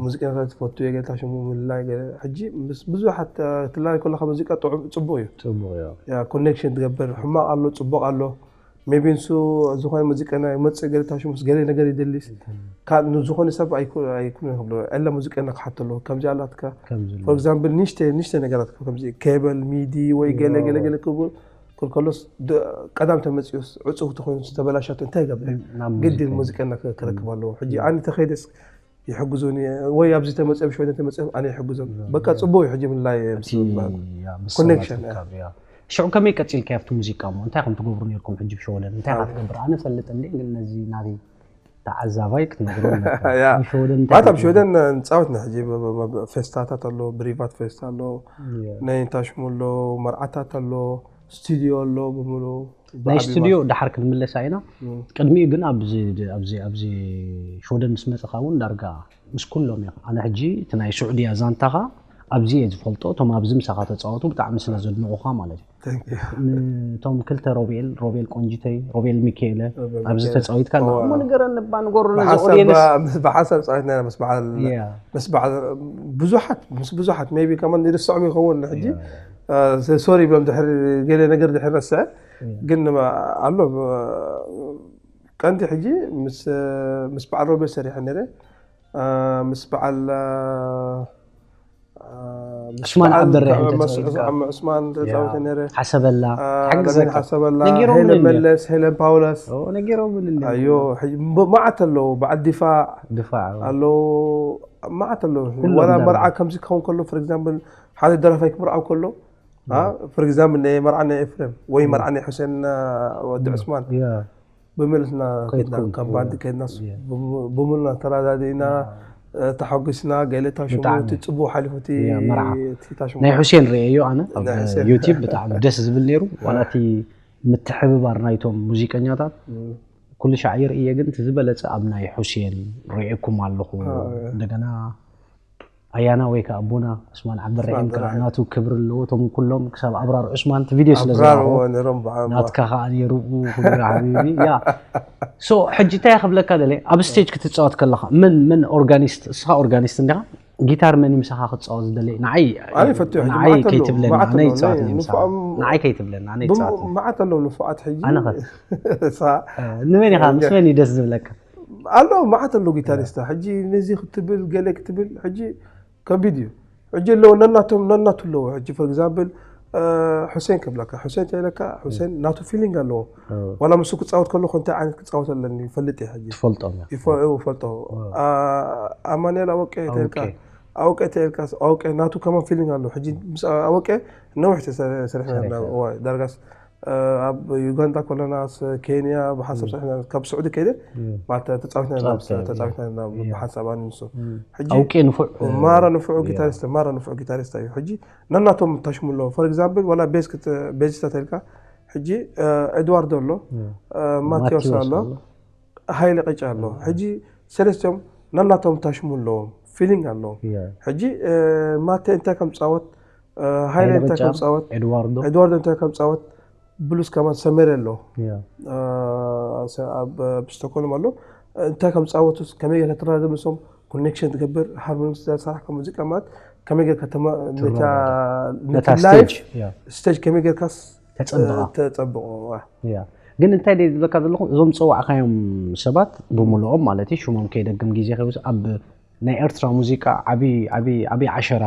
ሙዚቀኛታት ትፈቱ የገታ ሽሙ ምልላ ገለ ሕጂ ምስ ብዙሓት ትላለይ ከለካ ሙዚቃ ጥዑም ፅቡቅ እዩ ፅቡቅ እዩ ኮኔክሽን ትገብር ሕማቅ ኣሎ ፅቡቅ ኣሎ ሜቢ ንሱ ዝኾነ ሙዚቀና ይመፅእ ገለ ታሽሙስ ገለ ነገር ይደሊስ ካብ ንዝኾነ ሰብ ኣይኩ- ኣይኩን ክብሎ ዕላ ሙዚቀና ክሓተሎ ከምዚ ኣላትካ ከምዚ ኣሎ። ፎር ኤግዛምፕል ንሽተ ንሽተ ነገራት ከምዚ ኬብል ሚዲ ወይ ገለ ገለ ገለ ክብል ክልከሎስ ድ- ቀዳም ተመፅኡስ ዕፁብ ተኮይኑ ዝተበላሸት እንታይ ይገብር ናብ ግድን ሙዚቀ ሙዚቀና ክረክብ ኣለዎ ሕጂ ኣነ ተኸይደስ ይሕግዙኒ ወይ ኣብዚ ተመፅኦም ሽወደን ተመፅኦም ኣነ ይሕግዞም በቃ ፅቡቅ እዩ ሕጂ ምላይ እቲ ያ፣ ምስ ኮኔክሽን ሰባት ምርካብ፣ ያ። ሽዑ ከመይ ቀጺልካ ኣብቲ ሙዚቃ እሞ እንታይ ከም ትገብሩ ነርኩም ሕጂ ብሸወደን እንታይ ኢኻ ትገብር ኣነ ፈልጥ እንዴ ግን ነዚ ናተይ ተዓዛባይ ክትነግሩ ኣለካ ያ ኣብ ሸወደን እንታይ ማለት ኣብ ትገብሩ? ሽወደን ንፃወት ና ሕጂ ብ- ብ- ብ- ፌስታታት ኣሎ ብሪቫት ፌስታ ኣሎ ያ። ናይ ታሽሙ ኣሎ መርዓታት ኣሎ ስቱዲዮ ኣሎ ብምሉ ናይ ስቱዲዮ ድሓር ክንምለሳ ኢና ቅድሚኡ ግን ኣብዚ ኣብዚ ኣብዚ ሽወደን ምስ መፅኻ እውን ዳርጋ ምስ ኩሎም እያ ኣነ ሕጂ እቲ ናይ ስዑድያ ዛንታኻ ኣብዚ እየ ዝፈልጦ እቶም ኣብዚ ምሳኻ ተፃወቱ ብጣዕሚ ስለ ዘድንቑኻ ማለት እዩ እቶም ክልተ ሮቤል ሮቤል ቆንጅተይ ሮቤል ሚካኤለ ኣብዚ ተፃዊትካ ኣለኻ እሞ ንገረኒ እባ ንገሩ ነዚ ብሓሳብ ኦድየንስ ብ- ምስ- ብሓሳብ ፃዊትና ምስ በዓል ያ ምስ በዓል ብዙሓት ምስ ብዙሓት ሜቢ ከማን ይርስዖም ይኸውን ሕጂ ሶሪ ብሎም ድሕሪ ገለ ነገር ድሕሪ ረስዐ ግን ኣሎ ቀንዲ ሕጂ ምስ በዓል ሮቤል ሰሪሐ ነረ ምስ በዓል ዑስማን ዓብደራሒም ተፃዊትካ ዑስማን ተፃወተ ነረ ሓሰበላ ለሚን ሓግዘካ ሓሰበላ ነጊሮም ሄለን ነኒ። መለስ ሄለን ፓውለስ ኦ፣ ነጊሮም ምን እንደ ኣዮ ሕጂ ብ- መዓት ኣለዉ በዓል ዲፋዕ ድፋዕ ኣለዉ መዓት ኣለዉ ኩሎም ዋላ እንዳለ። መርዓ ከምዚ ክኸውን ከሎ for example ሓደ ደራፋይ ክምርዓው ከሎ for example ናይ መርዓ ናይ ኤፍሬም ወይ መርዓ ናይ ሑሴን ወዲ ዑስማን ያ ብምልትና ከይድኩም፣ ከይድና ካብ ባንዲ ያ። ከይድና ብምልና ተረዳዲእና ተሓጒስና ገለ ታሽሙ ብጣዕሚ። እቲ ፅቡቅ ሓሊፉ እቲ ያ፣ መርዓ። እቲ ታሽሙ ናይ ሑሴን ርእየዮ ኣነ ኣብ ናይ ሑሴን። ዩቲብ ብጣዕሚ ደስ ዝብል ነይሩ ዋላ እቲ ምትሕብባር ናይቶም ሙዚቀኛታት ኩሉ ሻዕ ይርእየ ግን እቲ ዝበለፀ ኣብ ናይ ሑሴን ርእየኩም ኣለኹ አ፣ እ። እንደገና ኣያና ወይ ከዓ ኣቦና ዑስማን ዓብደራሂም ከዓ ዓብደራሂም። ናቱ ክብሪ ኣለዎ እቶም ኩሎም ክሳብ ኣብራር ዑስማን እቲ ቪድዮ ስለ ኣብራር ዝረኣኹ ነሮም ብዓማ ናትካ ከዓ ነይሩ ኩብራ ሓቢቢ ያ ሶ ሕጂ እንታይ ክብለካ ደለ ኣብ ስቴጅ ክትፃወት ከለካ መን መን ኦርጋኒስት እስኻ ኦርጋኒስት እንዲኻ ጊታር መን ምሳኻ ክትፃወት ዝደለ ንዓይ ኣነ ፈትዮ ሕጂ ንዓይ መዓት ኣለዉ፣ ከይትብለኒ መዓት ኣነ ኣለዉ፣ ይፃወት ናይ እየ ምሳኻ ንፉዓም ንዓይ ከይትብለኒ ኣነ ይፃወት እየ። መዓት ኣለዉ ንፉዓት ሕጂ ኣነ ኸ? ሳ- እ፣ ንመን ኢኻ ምስ መን እዩ ደስ ዝብለካ ኣሎ መዓት ኣለዉ ጊታሪስታ ሕጂ ነዚ ክትብል ገለ ክትብል ሕጂ ከቢድ እዩ ሕጂ ኣለዎ ነናቶም ነናቱ ኣለዎ ሕጂ for example እ፣ ሑሴን ክብለካ ሑሴን ተይለካ ሑሴን ናቱ ፊሊንግ ኣለዎ ዋላ ምስ ክፃወት ከለኩ እንታይ ዓይነት ክፃወት ኣለኒ ይፈልጥ እየ ሕጂ ትፈልጦም እዮም ይፈ- ይፈልጦ አ- ኣማኑኤል ኣወቀ ተልካ ኣወቀ። ኣወቀ ተልካ ኣወቀ ናቱ ከማን ፊሊንግ ኣሎ ሕጂ ምስ ኣወቀ ነዊሕ ተሰ- ሰሪሕና ሰሪሕና። ኣለና። እዋይ፣ ዳርጋስ እ፣ ኣብ ዩጋንዳ ኮለናስ ኬንያ ብሓንሳብ ሰሪሕና ካብ ስዑዲ ከይደ ማለት ተፃዊትና ኣለና፣ ተፃዊትና ኣለና። ተፃዊትና ኣለና ብሓንሳብ ኣነ ንሱ ሕጂ ኣውቄ ንፉዕ ማራ ንፉዑ ጊታሪስት ማራ ንፉዑ ጊታሪስት እዩ ሕጂ ነናቶም ታሽሙ ኣለዎ for example ዋላ ቤዝ ክት- ቤዚስታ ተልካ ሕጂ እ፣ ኤድዋርዶ ኣሎ እ፣ ማቴዎስ ኣሎ ሃይለ ቅጫ ኣሎ ሕጂ ሰለስቲኦም ነናቶም ታሽሙ ኣለዎም ፊሊንግ ኣለዎም ሕጂ እ፣ ማቴ እንታይ ከም ፃወት እ፣ ሃይለ ሃይለ እንታይ ቅጫ ከም ፃወት ኤድዋርዶ ኤድዋርዶ እንታይ ከም ፃወት ብሉስ ከማን ሰሜር ኣሎ ያ እ፣ ሰ- ኣብ ኣብ ስቶኮልም ኣሎ እንታይ ከም ፃወቱስ ከመይ ጌርካ ትራዘም ንሶም ኮኔክሽን ትገብር ሃርሞኒ ዝሰርሕካ ሙዚቃ ማለት ከመይ ጌርካ ተማ- ነታ ነታ ነቲ ላይፍ ስቴጅ ያ ስቴጅ ከመይ ጌርካስ ተፀብቓ ተፀብቆ ያ ግን እንታይ ደይ ዝብለካ ዘለኹ እዞም ዝፀዋዕካዮም ሰባት ብምልኦም ማለት እዩ ሽሞም ከይደግም ግዜ ከይውስ ኣብ ናይ ኤርትራ ሙዚቃ ዓብዪ ዓብዪ ዓብዪ ዓሸራ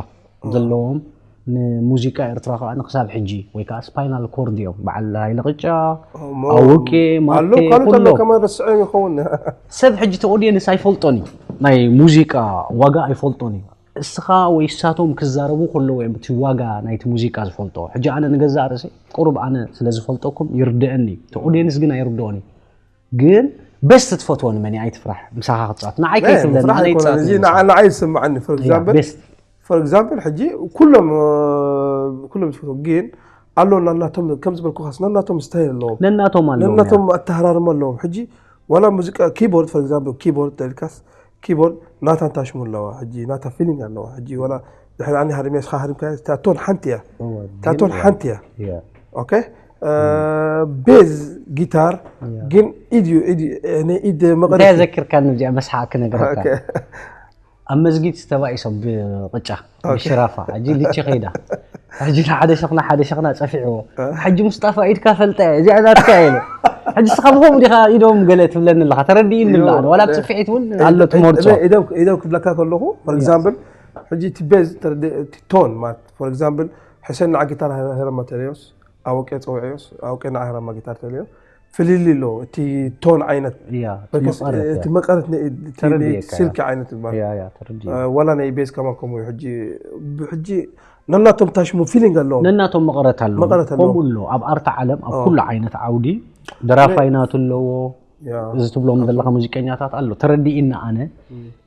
ዘለዎም ንሙዚቃ ኤርትራ ከዓ ንክሳብ ሕጂ ወይ ከዓ ስፓይናል ኮርድ እዮም በዓል ሃይለ ቅጫ ኣውቄ ማቴ ኣሎ ካልኦት ኣሎ ኩሎም ከማን ረስዐ ይኸውን ሰብ ሕጂ እቲ ኦድየንስ ኣይፈልጦን እዩ ናይ ሙዚቃ ዋጋ ኣይፈልጦን እዩ እስኻ ወይ እሳቶም ክዛረቡ ከለዉ እዮም እቲ ዋጋ ናይቲ ሙዚቃ ዝፈልጦ ሕጂ ኣነ ንገዛእ ርእሰይ ቁሩብ ኣነ ስለ ዝፈልጠኩም ይርድአኒ እዩ እቲ ኦድየንስ ግን ኣይርድኦን እዩ ግን ቤስት ትፈትዎ ንመን እዩ ኣይትፍራሕ ምሳኻ ክትፃወት ንዓይ ከይትብለኒ ፍራሕ ኣነ ኣይኮነ ይፃወት እዚ ነይሩ። ንዓ- ንዓይ ዝስምዓኒ for example ቤስት for example ሕጂ ኩሎም እ፣ ኩሎም ዝፈትዎ ግን ኣሎ ናናቶም ከም ዝበልኩኻስ ነናቶም ስታይል ኣለዎም ነናቶም ኣለዎም ነናቶም ኣተሃራርማ ኣለዎም ሕጂ ዋላ ሙዚቃ ኪቦርድ for example ኪቦርድ ተልካስ ኪቦርድ ናታ ታሽሙ ኣለዋ ሕጂ ናታ ፊሊንግ ኣለዋ ሕጂ ዋላ ድሕሪ ኣኒ ሃርሜስካ ሃሪምካ ታቶን ሓንቲ እያ እወ፣ ታቶን ግን ሓንቲ እያ ያ። ኦኬ እ፣ ቤዝ ጊታር ያ። ግን ኢድ እዩ ኢድ ናይ ኢድ እንታይ መቐረት ዘኪርካኒ እዚኣ መስሓቅ ክነግረካ ኦኬ። ኣብ መስጊድ ዝተባኢሶም ብቅጫ ብሽራፋ ሕጂ ልቺ ከይዳ ሕጂ ንሓደ ሸኽና ሓደ ሸኽና ፀፊዕዎ ሕጂ ሙስጣፋ ኢድካ ፈልጠ እዚኣ ናትካ ኢለ ሕጂ ስኻ ብከምኡ ዲኻ ኢዶም ገለ ትብለኒ ኣለኻ ተረድእኒ ዮ፣ ኣለኻ ዋላ እ- ብፅፍዒት እውን ኣሎ ትመርፆ ኢደም ኢደም ክብለካ ከለኹ for example ሕጂ እቲ ቤዝ ተረዲ- እቲ ቶን ማለት for example ሕሰን ንዓ ጊታር ሄረማ ተለዮስ ኣወቄ ፀውዕዮስ ኣወቄ ንዓ ሄረማ ጊታር ተለዮ ፍልልይ ኣሎ። እቲ ቶን ዓይነት ያ በርግስ መቐረት እቲ መቐረት ናይ እቲ ናይ ተረድኤካ ስልኪ ዓይነት ማለት ያ ያ ተረድእ እ፣ ዋላ ናይ ቤዝ ከማን ከምኡ እዩ። ሕጂ ብሕጂ ነናቶም ታሽሙ ፊሊንግ ኣለዎም። ነናቶም መቐረት ኣለዎ መቐረት ኣለዎ። ከምኡ ኣሎ ኣብ ኣርታ ዓለም ኣብ ኩሉ ዓይነት ዓውዲ ደራፋይ ናቱ ኣለዎ ያ እዚ ትብሎም ዘለካ ሙዚቀኛታት ኣሎ ተረዲእና ኣነ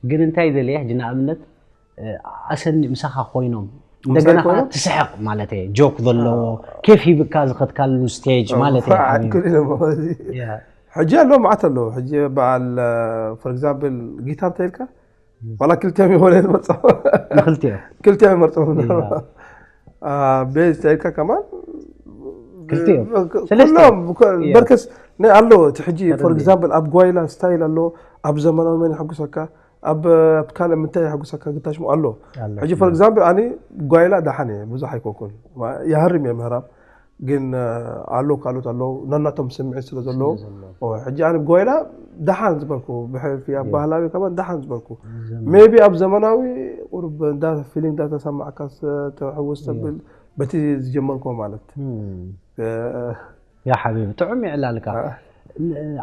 ግን እንታይ ዘለ ሕጂ ንኣብነት እ፣ ኣሰኒ ምሳኻ ኮይኖም እንደገና ከዓ ኮይኖም? ትስሕቕ ማለት እየ ጆክ ዘለዎ ኬፍ ሂብካ ዝኸድካሉ ስቴጅ ማለት እየ ሓቢቢ። ክል ኢሎም እዚ ያ ሕጂ ኣሎ መዓት ኣሎ። ሕጂ በዓል ፎር ኤግዛምፕል ጊታር ተይልካ ዋላ ክልቲኦም ይኾነ መርጾ ንክልቲኦ ክልቲኦም ይመርጾ ቤዝ ተይልካ ከማን ክልቲኦም። ክ- ሰለስተ። ኩሎም ክ- እያ። በርከስ ናይ ኣሎ እቲ ሕጂ ፎር ተረድእ። ኤግዛምፕል ኣብ ጓይላ ስታይል ኣሎ ኣብ ዘመናዊ መን ይሕጉሰካ ኣብ ኣብ ካልእ ምንታይ ይሕጉሰካ ግታሽሙ ኣሎ ኣሎ። ሕጂ ፎር ኤግዛምፕል ኣነ ጓይላ ደሓን እየ ብዙሕ ኣይኮንኩን ማ- ይሃርም እየ ምህራም ግን ኣሎ ካልኦት ኣለዉ ነናቶም ስምዒት ስለ ዘለዉ ሕጂ ኣነ ጓይላ ደሓን ዝበልኩ ብሕልፊ ኣብ ባህላዊ ከማን ደሓን ዝበልኩ ሜቢ ኣብ ዘመናዊ ቁሩብ እንዳ ፊሊንግ እንዳተሰማዕካ ተሕውስ ተብል በቲ ዝጀመርኩ ማለት ያ ሓቢቢ ጥዑም ይዕላልካ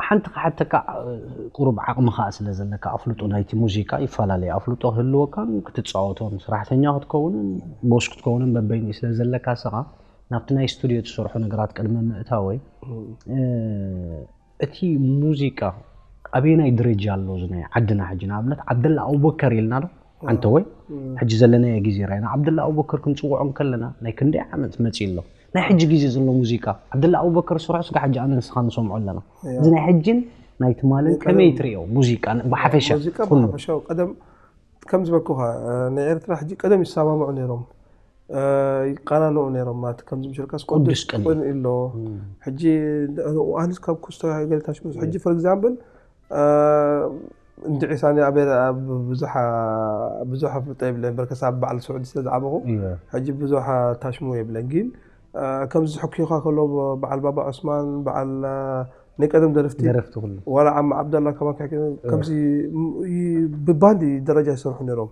ሓንቲ ክሓተካ ቁሩብ ዓቕሚ ከዓ ስለ ዘለካ ኣፍልጦ ናይቲ ሙዚቃ ይፈላለዩ ኣፍልጦ ክህልወካን ክትፃወቶን ስራሕተኛ ክትከውንን ቦስ ክትከውንን በበይኒ ስለ ዘለካ ስኻ ናብቲ ናይ ስቱድዮ ትሰርሖ ነገራት ቅድሚ ምእታወይ እቲ ሙዚቃ ኣበየናይ ደረጃ ኣሎ እዚ ናይ ዓድና ሕጂ ንኣብነት ዓብደላ ኣቡበከር ኢልና ዶ ኣንተ ወይ ሕጂ ዘለናዮ ግዜ ራይና ዓብደላ ኣቡበከር ክንፅውዖ እንከለና ናይ ክንደይ ዓመት መፂ ኣሎ ናይ ሕጂ ግዜ ዘሎ ሙዚቃ ዓብደላ ኣቡበከር ስርሑ ስጋ ሕጂ ኣነ ንስኻ ንሰምዖ ኣለና እዚ ናይ ሕጅን ናይ ትማልን ከመይ ትሪኦ ሙዚቃ ብሓፈሻ ሙዚቃ ኩሉ ብሓፈሻዊ ቀደም ከም ዝበልኩኻ ናይ ኤርትራ ሕጂ ቀደም ይሰማምዑ ነይሮም ይቃናንኡ ነይሮም ማለት ከምዚ ምሽልካስ ቅዱስ ቅዱስ ቅኔ። ቅን ኣሎ ሕጂ ኣንስ ካብ ኩስቶ ገለታሽ ሕጂ ፎር ኤግዛምፕል እንድዒሳኒ ኣብ ኣብ ብዙሕ ብዙሕ ፍልጠ የብለን በርከስ ኣብ በዓል ስዑዲ ስለ ዝዓበኹ ሕጂ ብዙሕ ታሽሙ የብለን ግን ከምዚ ሕኪኻ ከሎ በዓል ባባ ዑስማን በዓል ናይ ቀደም ደረፍቲ ደረፍቲ ኩሉ ዋላ ዓማ ዓብደላ ከማን ካሕኪ ከምዚ ም- ይ- ብባንዲ ደረጃ ይሰርሑ ነይሮም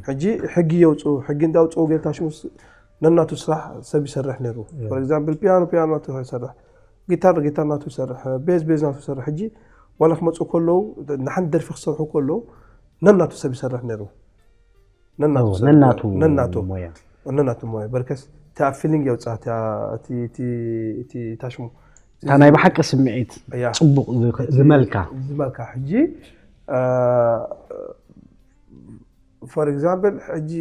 ሕጂ ሕጊ የውፅኡ ሕጊ እንዳውፅኡ ጌርካ ሽሙስ ነናቱ ስራሕ ሰብ ይሰርሕ ነይሩ ፎር ኤግዛምፕል ፒያኖ ፒያኖ ናቱ ይሰርሕ ጊታር ጊታር ናቱ ይሰርሕ ቤዝ ቤዝ ናቱ ይሰርሕ ሕጂ ዋላ ክመፁ ከለዉ ንሓንቲ ደርፊ ክሰርሑ ከለዉ ነናቱ ሰብ ይሰርሕ ነይሩ ነናቱ ኦ፣ ሰብ- ነናቱ ነናቱ ሞያ ነናቱ ሞያ በርከስ እቲ ኣብ ፊሊንግ የውፅኣ እቲ- እቲ- እቲ- እቲ ታሽሙ እታ ናይ ብሓቂ ስምዒት እያ ፅቡቅ ዝ- ዝመልካ ዝመልካ ሕጂ ፎር ኤግዛምፕል ሕጂ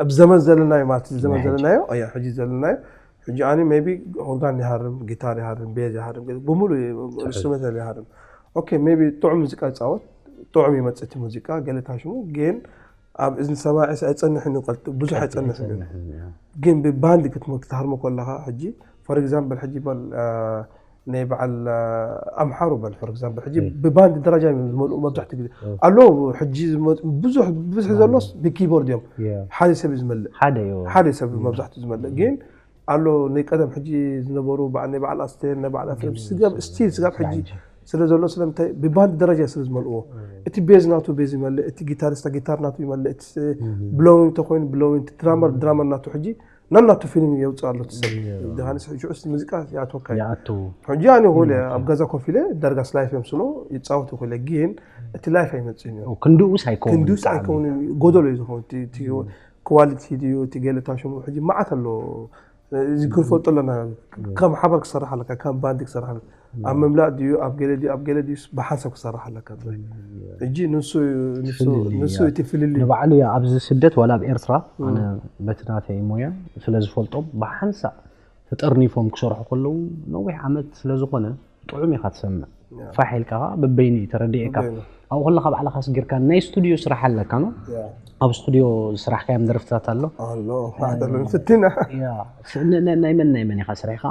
ኣብ ዘመን ዘለናዮ ማለት እዩ፣ ዘመን ናይ ሕጂ። ዘለናዮ እያ ሕጂ ዘለናዮ ሕጂ ኣነ ሜቢ ኦርጋን ይሃርም ጊታር ይሃርም ቤዝ ይሃርም ብምሉ ኢንስትሩመንታል ይሃርም ኦኬ ሜቢ ጥዑም ሙዚቃ ይፃወት ጥዑም ይመፅእ እቲ ሙዚቃ ገለ ታሽሙ ግን ኣብ እዝኒ ሰማዒ ኣይፀንሕን እዩ ቀልጡ ብዙሕ ኣይፀንሕን እዩ ግን ብባንድ ክትሞ- ክትሃርሞ ከለኻ ሕጂ ፎር ኤግዛምፕል ሕጂ በል አ፣ ናይ በዓል አ፣ ኣምሓሩ በል ፎር ኤግዛምፕል ሕጂ ብባንድ ደረጃ እዮም ዝመልኡ መብዛሕትኡ ግዜ ኣለዉ ሕጂ ዝመ- ብዙሕ ብዝሒ ዘሎስ ብኪቦርድ እዮም ሓደ ሰብ እዩ ዝመልእ ሓደ እዩ ሓደ ሰብ መብዛሕትኡ ዝመልእ ግን ኣሎ ናይ ቀደም ሕጂ ዝነበሩ በዓል ናይ በዓል ኣስቴር ናይ በዓል ኣፍሬም ስጋብ ስቲል ስጋብ ሕጂ ስለ ዘሎ ስለምንታይ ብባንድ ደረጃ ስለ ዝመልእዎ እቲ ቤዝ ናቱ ቤዝ ይመልእ እቲ ጊታሪስታ ጊታር ናቱ ይመልእ እቲ ብሎዊንግ ተኮይኑ ብሎዊንግ ድራመር ድራመር ናቱ ሕጂ ነናቱ ፊሊንግ የውፅእ ኣሎ እቲ ሰብ ድሃንስ ሽዑስ ሙዚቃ ይኣትወካ እዩ ይኣቱ ሕጂ ኣነ ይኽእል እየ ኣብ ገዛ ኮፍ ኢለ ዳርጋስ ላይፍ እዮም ስሎ ይፃወት ይኽእል እየ ግን እቲ ላይፍ ኣይመፅእን እዩ ክንድኡስ ኣይከውን ክንድኡስ ኣይከውን ጎደሎ እዩ ዝኸውን እቲ- እቲ ክዋሊቲ ድዩ እቲ ገለ ታሽሙ ሕጂ መዓት ኣሎ እዚ ክንፈልጦ ኣለና ከም ሓበር ክሰርሕ ኣለካ ከም ባንድ ክሰርሕ ኣለካ ኣብ ምምላእ ድዩ ኣብ ገለ ድዩ ኣብ ገለ ድዩ ብሓንሳብ ክሰርሕ ኣለካ ጥራይ ሕጂ ንሱ ንሱ- ንሱ እቲ ፍልልዩ ንባዕሉ እዩ ኣብዚ ስደት ዋላ ኣብ ኤርትራ ኣነ በቲ ናተይ ሞያ ስለ ዝፈልጦም ብሓንሳእ ተጠርኒፎም ክሰርሑ ከለዉ ነዊሕ ዓመት ስለ ዝኾነ ጥዑም ኢኻ ትሰምዕ ፋሕ ኢልካ ከዓ በበይኑ እዩ ተረዲኤካ በበይኑ። ኣብኡ ከለካ ባዕልካ ስጊርካ ናይ ስቱድዮ ስራሕ ኣለካ ኖ ያ። ኣብ ስቱድዮ ዝስራሕካዮም ደርፍታት ኣሎ ኣሎ ማዕደሎ ንፍትና ያ፣ ስ- ን- ን- ናይ መን ናይ መን ኢኻ ስሪሕካ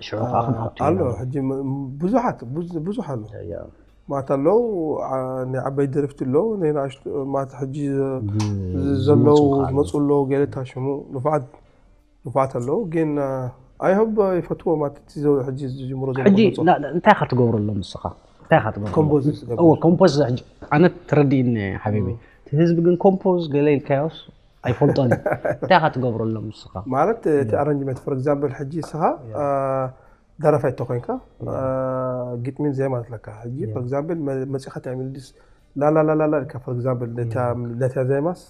ሽዑ ከዓ ክንኣቱ ኣሎ ኢና። ሕጂ ም- ብዙሓት ብዙ- ብዙሕ ኣሎ ያ። ማት ኣለዉ ዓ- ናይ ዓበይቲ ደረፍቲ ኣለዉ ናይ ንኣሽቱ ማት ሕጂ ዘ- ዘለዉ ዝመፁ ከዓ ኣለዉ። ዝመፁ ኣለዉ ገለ ታሽሙ ንፉዓት ንፉዓት ኣለዉ ግን ኣይሆብ ይፈትዎ ማለት እቲ ዘው ሕጂ ዝጅምሮ ዘሎ ሕጂ ክመፁ። ላ- ላ- እንታይ ኢኻ ትገብረሎም ንስኻ እንታይ ኢኻ ትገብረሎም ኮምፖዝ ዝገብር። እዎ ኮምፖዝ ሕጂ ኣነ ተረዲእኒ ሓቢቢ እቲ ህዝቢ ግን ኮምፖዝ ገለ ኢልካዮስ ኣይፈልጦን እዩ እንታይ ኢኻ ትገብረሎም ንስኻ ማለት እቲ ኣረንጅመንት ፎር ኤግዛምፕል ሕጂ ስኻ ደራፋይ ተኾይንካ ግጥሚን ዜማ ኣለካ። ሕጂ for example መፂኻ ታይ ሚልዲስ ላላላላላ ኢልካ for example ነታ ዜማስ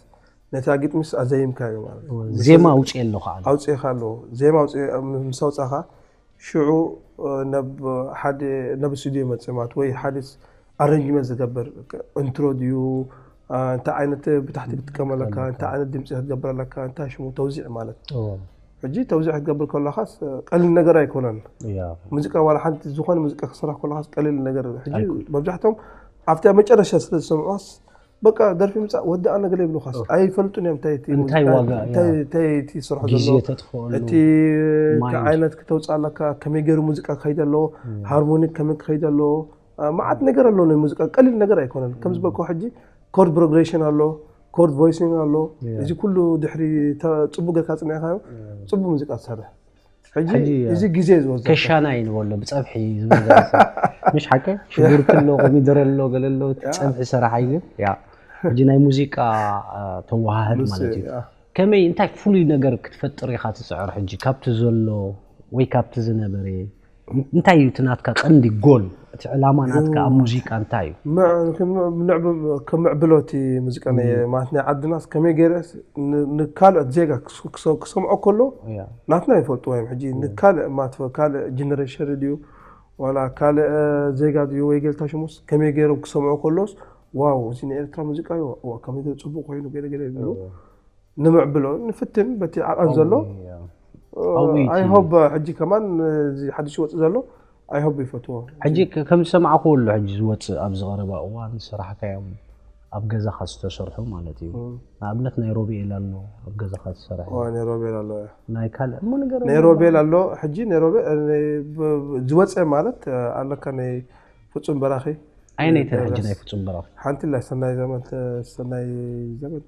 ነታ ግጥሚስ ኣዘይምካዮ ማለት ዜማ ኣውፅእ ኣለኹ። ኣውፅእኻ ኣለዎ። ዜማ ምስ ኣውፃኻ ሽዑ ናብ ሓደ ናብ ስቱዲዮ መፅእ ማለት ወይ ሓደ ኣረንጅመንት ዝገብር ኢንትሮ ድዩ እንታይ ዓይነት ብታሕቲ ክትጥቀም ኣለካ እንታይ ዓይነት ድምፂ ክትገብር ኣለካ እንታይ ሽሙ ተውዚዕ ማለት ሕጂ ተውዚዕ ክትገብር ከለኻስ ቀሊል ነገር ኣይኮነን። ሙዚቃ ዋላ ሓንቲ ዝኾነ ሙዚቃ ክስራሕ ከለኻስ ቀሊል ነገር ሕጂ መብዛሕቶም ኣብቲ መጨረሻ ስለ ዝሰምዑስ በቃ ደርፊ ምፃእ ወዲ ኣነ ገለ ይብሉኻስ ኣይፈልጡን እዮም እንታይ እቲ እንታይ ዋጋ እንታይ እንታይ እቲ ስራሕ ግዜ ዘሎ ተጥፍኦ ኣለዎ። እቲ እንታይ ዓይነት ክተውፅእ ኣለካ ከመይ ገይሩ ሙዚቃ ክኸይድ ኣለዎ ሃርሞኒክ ከመይ ክኸይድ ኣለዎ መዓት ነገር ኣለዎ ናይ ሙዚቃ ቀሊል ነገር ኣይኮነን ከም ዝበልኩ ሕጂ ኮርድ ፕሮግሬሽን ኣሎ ኮርድ ቮይሲንግ ኣሎ እዚ ኩሉ ድሕሪ ተ- ፅቡቅ ጌርካ ፅኒዕካዮ ፅቡቅ ሙዚቃ ትሰርሕ ሕጂ ሕጂ፣ እዚ ግዜ ዝወስድ ከሻና እዩ ንበሎ ብፀብሒ ዝብል ዘረሰ ምሽ ሓቀ ሽጉርቲ ኣሎ ኮሚደረ ኣሎ ገለ ኣሎ ፀብሒ ሰራሕ እዩ ያ ሕጂ ናይ ሙዚቃ አ፣ ተወሃህድ ምስ ማለት እዩ ያ። ከመይ እንታይ ፍሉይ ነገር ክትፈጥር ኢኻ ትፅዕር ሕጂ ካብቲ ዘሎ ወይ ካብቲ ዝነበረ እንታይ እዩ እቲ ናትካ ቀንዲ ጎል እቲ ዕላማ ናትካ ኣብ ሙዚቃ እንታይ እዩ ም- ክም- ንዕብ- ከምዕብሎ እቲ ሙዚቃ ናይ ማለት ናይ ዓድናስ ከመይ ገይረስ ን- ንካልኦት ዜጋ ክስ- ክሰ- ክሰምዖ ከሎ ያ ናትና ይፈልጥዎ እዮም ሕጂ ንካልእ ማትፈ ካልእ ጀነሬሽን ድዩ ዋላ ካልእ ዜጋ ድዩ ወይ ገልታ ሽሙስ ከመይ ገይሮም ክሰምዖ ከሎስ ዋው እዚ ናይ ኤርትራ ሙዚቃ እዩ ዋ ከመይ ገይሩ ፅቡቅ ኮይኑ ገለ ገለ ይብሉ ንምዕብሎ ንፍትን በቲ ዓቐን ዘሎ ኣውይ፣ ኣውይ፣ እቲ- ኣይሆብ ሕጂ ከማን እዚ ሓድሽ ወፅእ ዘሎ ኣይሆብ ይፈትዎ ሕጂ ከ- ከም ዝሰማዕኩዎ ኣሎ ሕጂ ዝወፅእ ኣብዚ ቀረባ እዋን ዝሰራሕካዮም ኣብ ገዛኻ ዝተሰርሑ ማለት እዩ ንኣብነት ናይ ሮቤል ኣሎ ኣብ ገዛኻ ዝሰርሐ ዋ ናይ ሮቤል ኣሎ ናይ ካልእ እሞ ነገር ናይ ሮቤል ኣሎ ሕጂ ናይ ሮቤል ዝወፀ ማለት ኣለካ ናይ ፍፁም በራኺ ኣየነይቲ ሕጂ ናይ ፍፁም በራኺ ሓንቲ ላይ ሰናይ ዘመን ሰናይ ዘመን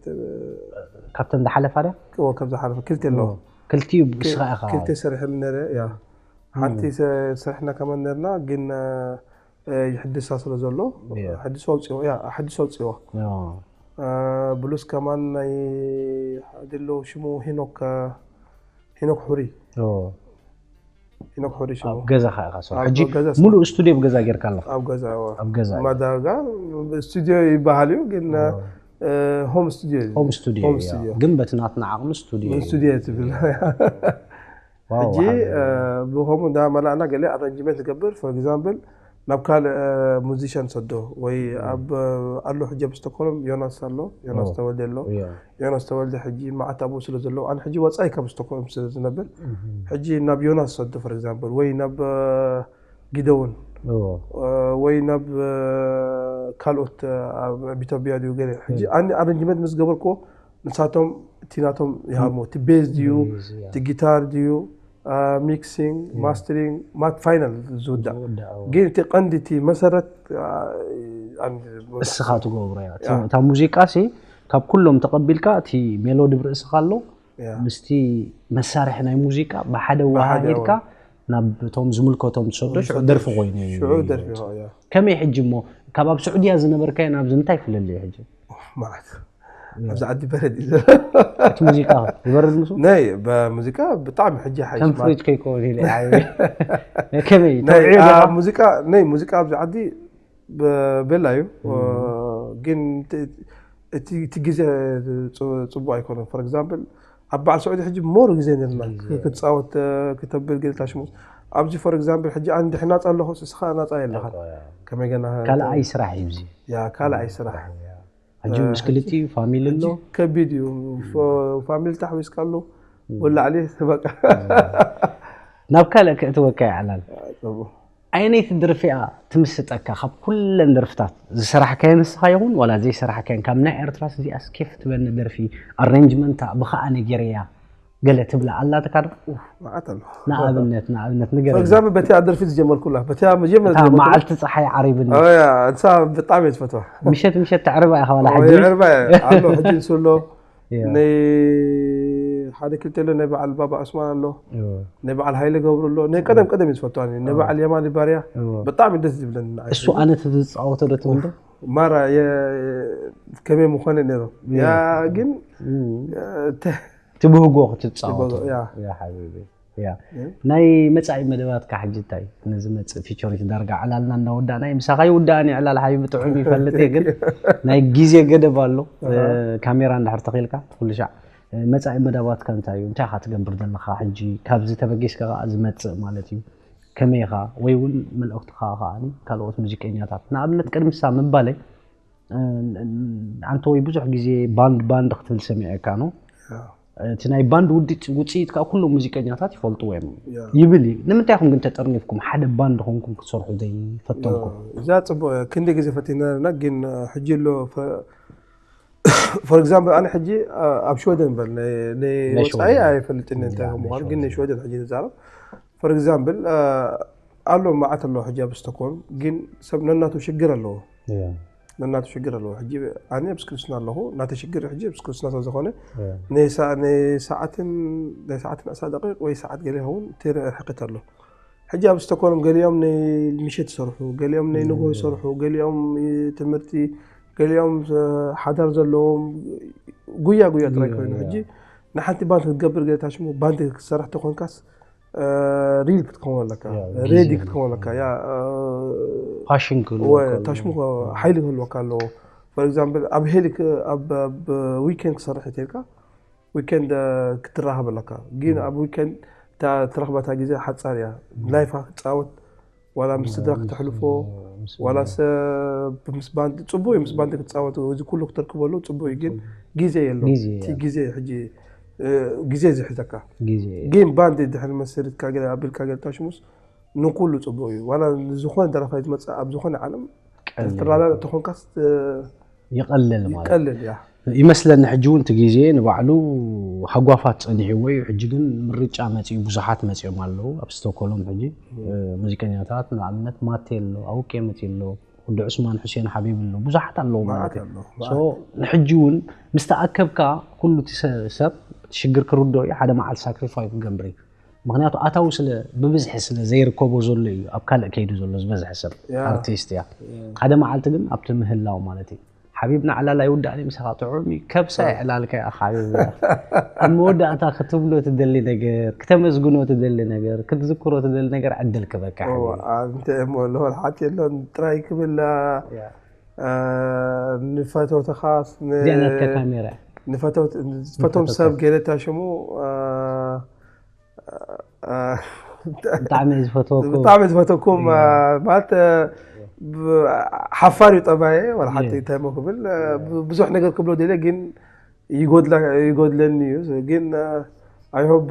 ካብተን ዝሓለፋ ድያ እዎ ከም ዝሓለፈ ክልተ ኣለዎ ክልቲኡ ብስኻ ኢኻ ክልተ ሰሪሐሉ ነረ ያ ሓንቲ ሰሪሕና ከመን ነርና ግን ይሕድሳ ስለ ዘሎ ሓድሶ ኣውፅዎ ያ ሓድሶ ኣውፅዎ ብሉስ ከማን ናይ ሓደሎ ሽሙ ሄኖክ ሄኖክ ሑሪ ሄኖክ ሑሪ ሽሙ ኣብ ገዛኻ ኢኻ ሰርሖ ሕጂ ኣብ ገዛ ሙሉእ ስቱድዮ ኣብ ገዛ ጌርካ ኣለኻ ኣብ ገዛ እዋ። ኣብ ገዛ እዩ። ማዳጋ ስቱድዮ ይበሃል እዩ ግን ሆም ስቱድዮ እዩ። ሆም ስቱድዮ ሆም እያ። ስቱድዮ። ግን በቲ ናትና ዓቕሚ ስቱድዮ እዩ። ስቱድዮ ትብል ዋው፣ ሕጂ ወሓዚ። ብኸምኡ እንዳመላእና ገለ ኣረንጅመንት ትገብር for example ናብ ካልእ ሙዚሽያን ሰዶ ወይ ኣብ ኣሎ ሕጂ ኣብ ስቶኮልም ዮናስ ኣሎ ዮናስ ኦ። ተወልደ ኣሎ እያ። ዮናስ ተወልደ ሕጂ መዓት ኣብኡ ስለ ዘለዎ ኣነ ሕጂ ወፃኢ ካብ ስቶኮልም ስለ ዝነብር ሕጂ ናብ ዮናስ ሰዶ for example ወይ ናብ ጊደውን ኦ። ወይ ናብ ካልኦት ኣብ ኢትዮጵያ ድዩ ገለ ሕጂ ኣነ ኣረንጅመንት ምስ ገበርክዎ ንሳቶም እቲ ናቶም ይሃርሞ እቲ ቤዝ ድዩ ቤዝ፣ ያ። እቲ ጊታር ድዩ ሚክሲንግ ማስተሪንግ ማት ፋይናል ዝውዳእ ዝውዳእ፣ ኦ። ግን እቲ ቀንዲ እቲ መሰረት እስኻ ትገብሮ እያ እቲ- እታ ሙዚቃ ሲ ካብ ኩሎም ተቐቢልካ እቲ ሜሎዲ ብርእስኻ ኣሎ ምስቲ መሳርሒ ናይ ሙዚቃ ብሓደ ብሓደ ወሃሂድካ ናብ እቶም ዝምልከቶም ትሰዶ ሽዑ ደርፊ ኮይኑ እዩ ሽዑ ደርፊ ይኸውን። ያ። ከመይ ሕጂ እሞ ካብ ኣብ ስዑድያ ዝነበርካዮ ናብዚ እንታይ ፍለለዩ ሕጂ ማለት ኣብዚ ዓዲ በረድ እዩ ዘሎ። እቲ ሙዚቃ ይበርድ ምስ ናይ በሙዚቃ ብጣዕሚ ሕጂ ሓይሽ ከም ማለት ፍሪጅ ከይኮ ኢለ ዓቢ ከመይ ናይ ተውዕዮ ዲኻ? ኣብ ሙዚቃ ናይ ሙዚቃ ኣብዚ ዓዲ በ- ቤላ እዩ ግን እቲ- እቲ እቲ ግዜ ፅ- ፅቡቅ ኣይኮነን for example ኣብ በዓል ስዑዲ ሕጂ more ግዜ ነርና ክትፃወት ክተብል ጌልካ ሽሙ ኣብዚ for example ሕጂ ኣነ ድሕሪ ናፃ ኣለኹ እስኻ ናፃ የለኻን ከመይ ገና ካልኣይ ስራሕ እዩ እዚ ያ ካልኣይ ስራሕ ሕጂ ምስ ክልቲኡ ፋሚሊ ኣሎ ከቢድ እዩ ፋሚሊ ተሓዊስካ ኣሎ ወላዕሊ በቃ ናብ ካልእ ክእትወካ ይዓላል ኣየነይቲ ደርፊ እያ ትምስጠካ ካብ ኩለን ደርፍታት ዝሰራሕካዮ ንስኻ ይኹን ዋላ ዘይሰራሕካዮን ካብ ናይ ኤርትራስ እዚኣስ ኬፍ ትበኒ ደርፊ ኣሬንጅመንታ ብኸኣ ነጌረያ ገለ ትብላ ኣላትካ ዶ መዓት ኣሎ ንኣብነት ንኣብነት ንገረኒ ኤግዛምፕል በቲያ ደርፊ ዝጀመርኩላ በቲያ መጀመር እታ መዓልቲ ፀሓይ ዓሪብኒ እሳ ብጣዕሚ እየ ዝፈትዋ ምሸት ምሸት ተዕርባ ኢኻ ዋላ ሕጂ ይዕርባ እየ ኣሎ ሕጂ ንሱ ኣሎ ናይ ሓደ ክልተ ኣሎ ናይ በዓል ባባ ዑስማን ኣሎ ናይ በዓል ሃይለ ገብሩ ኣሎ ናይ ቀደም ቀደም እዩ ዝፈትዋኒ ናይ በዓል የማኒ ባርያ ብጣዕሚ ደስ ዝብለኒ ንዓይ እሱ ኣነ ተዝፃወቶ ዶ ትብል ዶ ማራ ከመይ ምኾነ ነይሩ ያ ግን ትብህጎ ክትፃወቶ ያ ሓቢቢ ያ። ናይ መጻኢ መደባትካ ሕጂ እንታይ? ንዝመጽእ ፊቸሪት ዳርጋ ዕላልና እናወዳእና እዩ። ምሳኻ ይውዳእን እዩ ዕላል ሓቢቢ ጥዑም ይፈልጥ እየ፣ ግን ናይ ግዜ ገደብ ኣሎ። ካሜራ እንድሕር ተኺልካ ኩሉ ሻዕ መጻኢ መደባትካ እንታይ እዩ? እንታይ ኢኻ ትገብር ዘለኻ ሕጂ? ካብዚ ተበጊስካ ከኣ ዝመጽእ ማለት እዩ። ከመይ ኢኻ? ወይ እውን መልእኽትኻ ከኣ ካልኦት ሙዚቀኛታት፣ ንኣብነት ቅድሚ ሳ ምባለይ ኣንተ ወይ ብዙሕ ግዜ ባንድ ባንድ ክትብል ሰሚዐካ ነው። እቲ ናይ ባንድ ውድት ውፅኢት ከዓ ኩሎም ሙዚቀኛታት ይፈልጥዎ እዮም ይብል እዩ። ንምንታይ ኢኹም ግን ተጠርኒፍኩም ሓደ ባንድ ኾንኩም ክትሰርሑ ዘይፈተንኩም? እዛ ፅቡቅ ክንደ ግዜ ፈቲና ኣለና፣ ግን ሕጂ ኣሎ ፎር ኤግዛምፕል ኣነ ሕጂ ኣብ ሽወደን በል ናይ ወፃኢ ኣይፈልጥን እንታይ ምኳኑ፣ ግን ናይ ሽወደን ሕጂ ንዛረብ። ፎር ኤግዛምፕል ኣሎ መዓት ኣሎ ሕጂ ኣብ ስቶኮልም፣ ግን ሰብ ነናቱ ሽግር ኣለዎ ነናቱ ሽግር ኣለዎ። ሕጂ ኣነ ኣብ ስክርስትና ኣለኹ፣ ናተ ሽግር ሕጂ ኣብ ስክርስትና ስለ ዝኾነ ናይ ሰዓትን ናይ ሰዓትን ዕስራ ደቂቅ ወይ ሰዓት ገለ ይኸውን ርሕቅት ኣሎ። ሕጂ ኣብ ስቶኮልም ገሊኦም ናይ ምሸት ይሰርሑ፣ ገሊኦም ናይ ንግሆ ይሰርሑ፣ ገሊኦም ትምህርቲ፣ ገሊኦም ሓዳር ዘለዎም፣ ጉያ ጉያ ጥራይ ኮይኑ ሕጂ ንሓንቲ ባንድ ክትገብር ገለ ታሽሙ ባንድ ክትሰርሕ ተኾንካስ ሪል ክትከውን ኣለካ፣ ሬዲ ክትከውን ኣለካ። ያ ፓሽን ክህልወካ ኣለዎ። ታሽሙ ሓይሊ ክህልወካ ኣለዎ። ፎር ኤግዛምፕል ኣብ ሄሊ ኣብ ዊኬንድ ክሰርሕ ተልካ ዊኬንድ ክትራኸብ ኣለካ፣ ግን ኣብ ዊኬንድ እታ ትረኽበታ ግዜ ሓፃር እያ። ላይፋ ክትፃወት ዋላ ምስ ስድራ ክተሕልፎ ዋላ ሰብ ምስ ባንድ ፅቡቅ እዩ። ምስ ባንድ ክትፃወት እዚ ኩሉ ክተርክበሉ ፅቡቅ እዩ፣ ግን ግዜ የሎ። እቲ ግዜ ሕጂ ግዜ ዝሕዘካ። ግን ባንድ ድሕር መሰሪትካ ገለ ኣቢልካ ገለ ታሽሙስ ንኩሉ ፅቡቅ እዩ። ዋላ ዝኾነ ደረፋይ ዝመፅእ ኣብ ዝኾነ ዓለም ትረዳዳእ ተኾንካስ ይቐልል ማለት ይቀልል እያ። ይመስለኒ። ሕጂ እውን እቲ ግዜ ንባዕሉ ሃጓፋት ፀኒሕዎ እዩ። ሕጂ ግን ምርጫ መፅኡ፣ ብዙሓት መፂኦም ኣለዉ ኣብ ስቶኮሎም። ሕጂ ሙዚቀኛታት ንኣብነት ማቴ ኣሎ፣ ኣውቄ መፂ ኣሎ፣ ወዲ ዑስማን፣ ሑሴን ሓቢብ ኣሎ፣ ብዙሓት ኣለዉ ማለት እዩ። ንሕጂ እውን ምስ ተኣከብካ ኩሉ እቲ ሰብ ሽግር ክርድኦ እዩ። ሓደ መዓልቲ ሳክሪፋይ ክገብር እዩ። ምክንያቱ ኣታዊ ስለ ብብዝሒ ስለ ዘይርከቦ ዘሎ እዩ ኣብ ካልእ ከይዱ ዘሎ ዝበዝሐ ሰብ ኣርቲስት እያ። ሓደ መዓልቲ ግን ኣብቲ ምህላው ማለት እዩ። ሓቢብና ዕላል ኣይውዳእን እዩ ምሳኻ ጥዑም እዩ። ከብሳ የዕላልካ እያ ሓቢብ። ኣብ መወዳእታ ክትብሎ ትደሊ ነገር፣ ክተመስግኖ ትደሊ ነገር፣ ክትዝክሮ ትደሊ ነገር ዕድል ክበካ። እንታይ እሞ ኣለዎ ሓቂ የሎን ጥራይ ክብል ንፈተውተኻስ እዚኣ ናትካ ካሜራ እያ። ንፈቶም ሰብ ገለታ ሽሙ ብጣዕሚ ዝፈትወኩም። ብጣዕሚ ዝፈተኩም ማለት ሓፋር እዩ ጠባየ ዋላ ሓንቲ እንታይ ሞ ክብል ብዙሕ ነገር ክብሎ ደለ ግን ይጎድለኒ እዩ ግን ኣይሆብ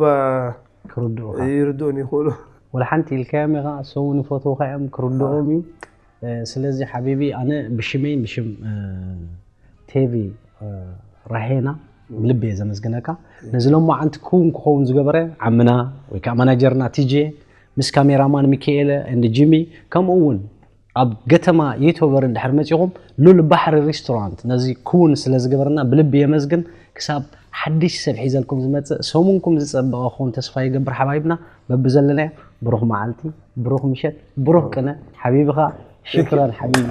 ክርድኡኻ ይርድኡን ይኽእሉ። ወላ ሓንቲ ኢልካዮም ኢኻ፣ ሰው ንፈትውኻ እዮም ክርድኦም እዩ። ስለዚ ሓቢቢ ኣነ ብሽመይን ብሽም ቴቪ ራሄና ብልቢ እየ ዘመስግነካ። ነዚ ሎማዓንቲ ክውን ክኸውን ዝገበረ ዓምና ወይ ከዓ ማናጀርና ቲጄ ምስ ካሜራማን ሚካኤለ ኤንድ ጂሚ ከምኡ እውን ኣብ ገተማ ዩቱበር እንድሕር መፂኹም ሉል ባሕሪ ሪስቶራንት ነዚ ክውን ስለ ዝገበረና ብልቢ የመስግን። ክሳብ ሓድሽ ሰብ ሒዘልኩም ዝመፅእ ሰሙንኩም ዝፀበቐ ክኸውን ተስፋ ይገብር ሓባይብና። በብዘለናዮ ብሩኽ መዓልቲ፣ ብሩኽ ምሸት፣ ብሩኽ ቅነ። ሓቢብኻ ሽክራን ሓቢቢ።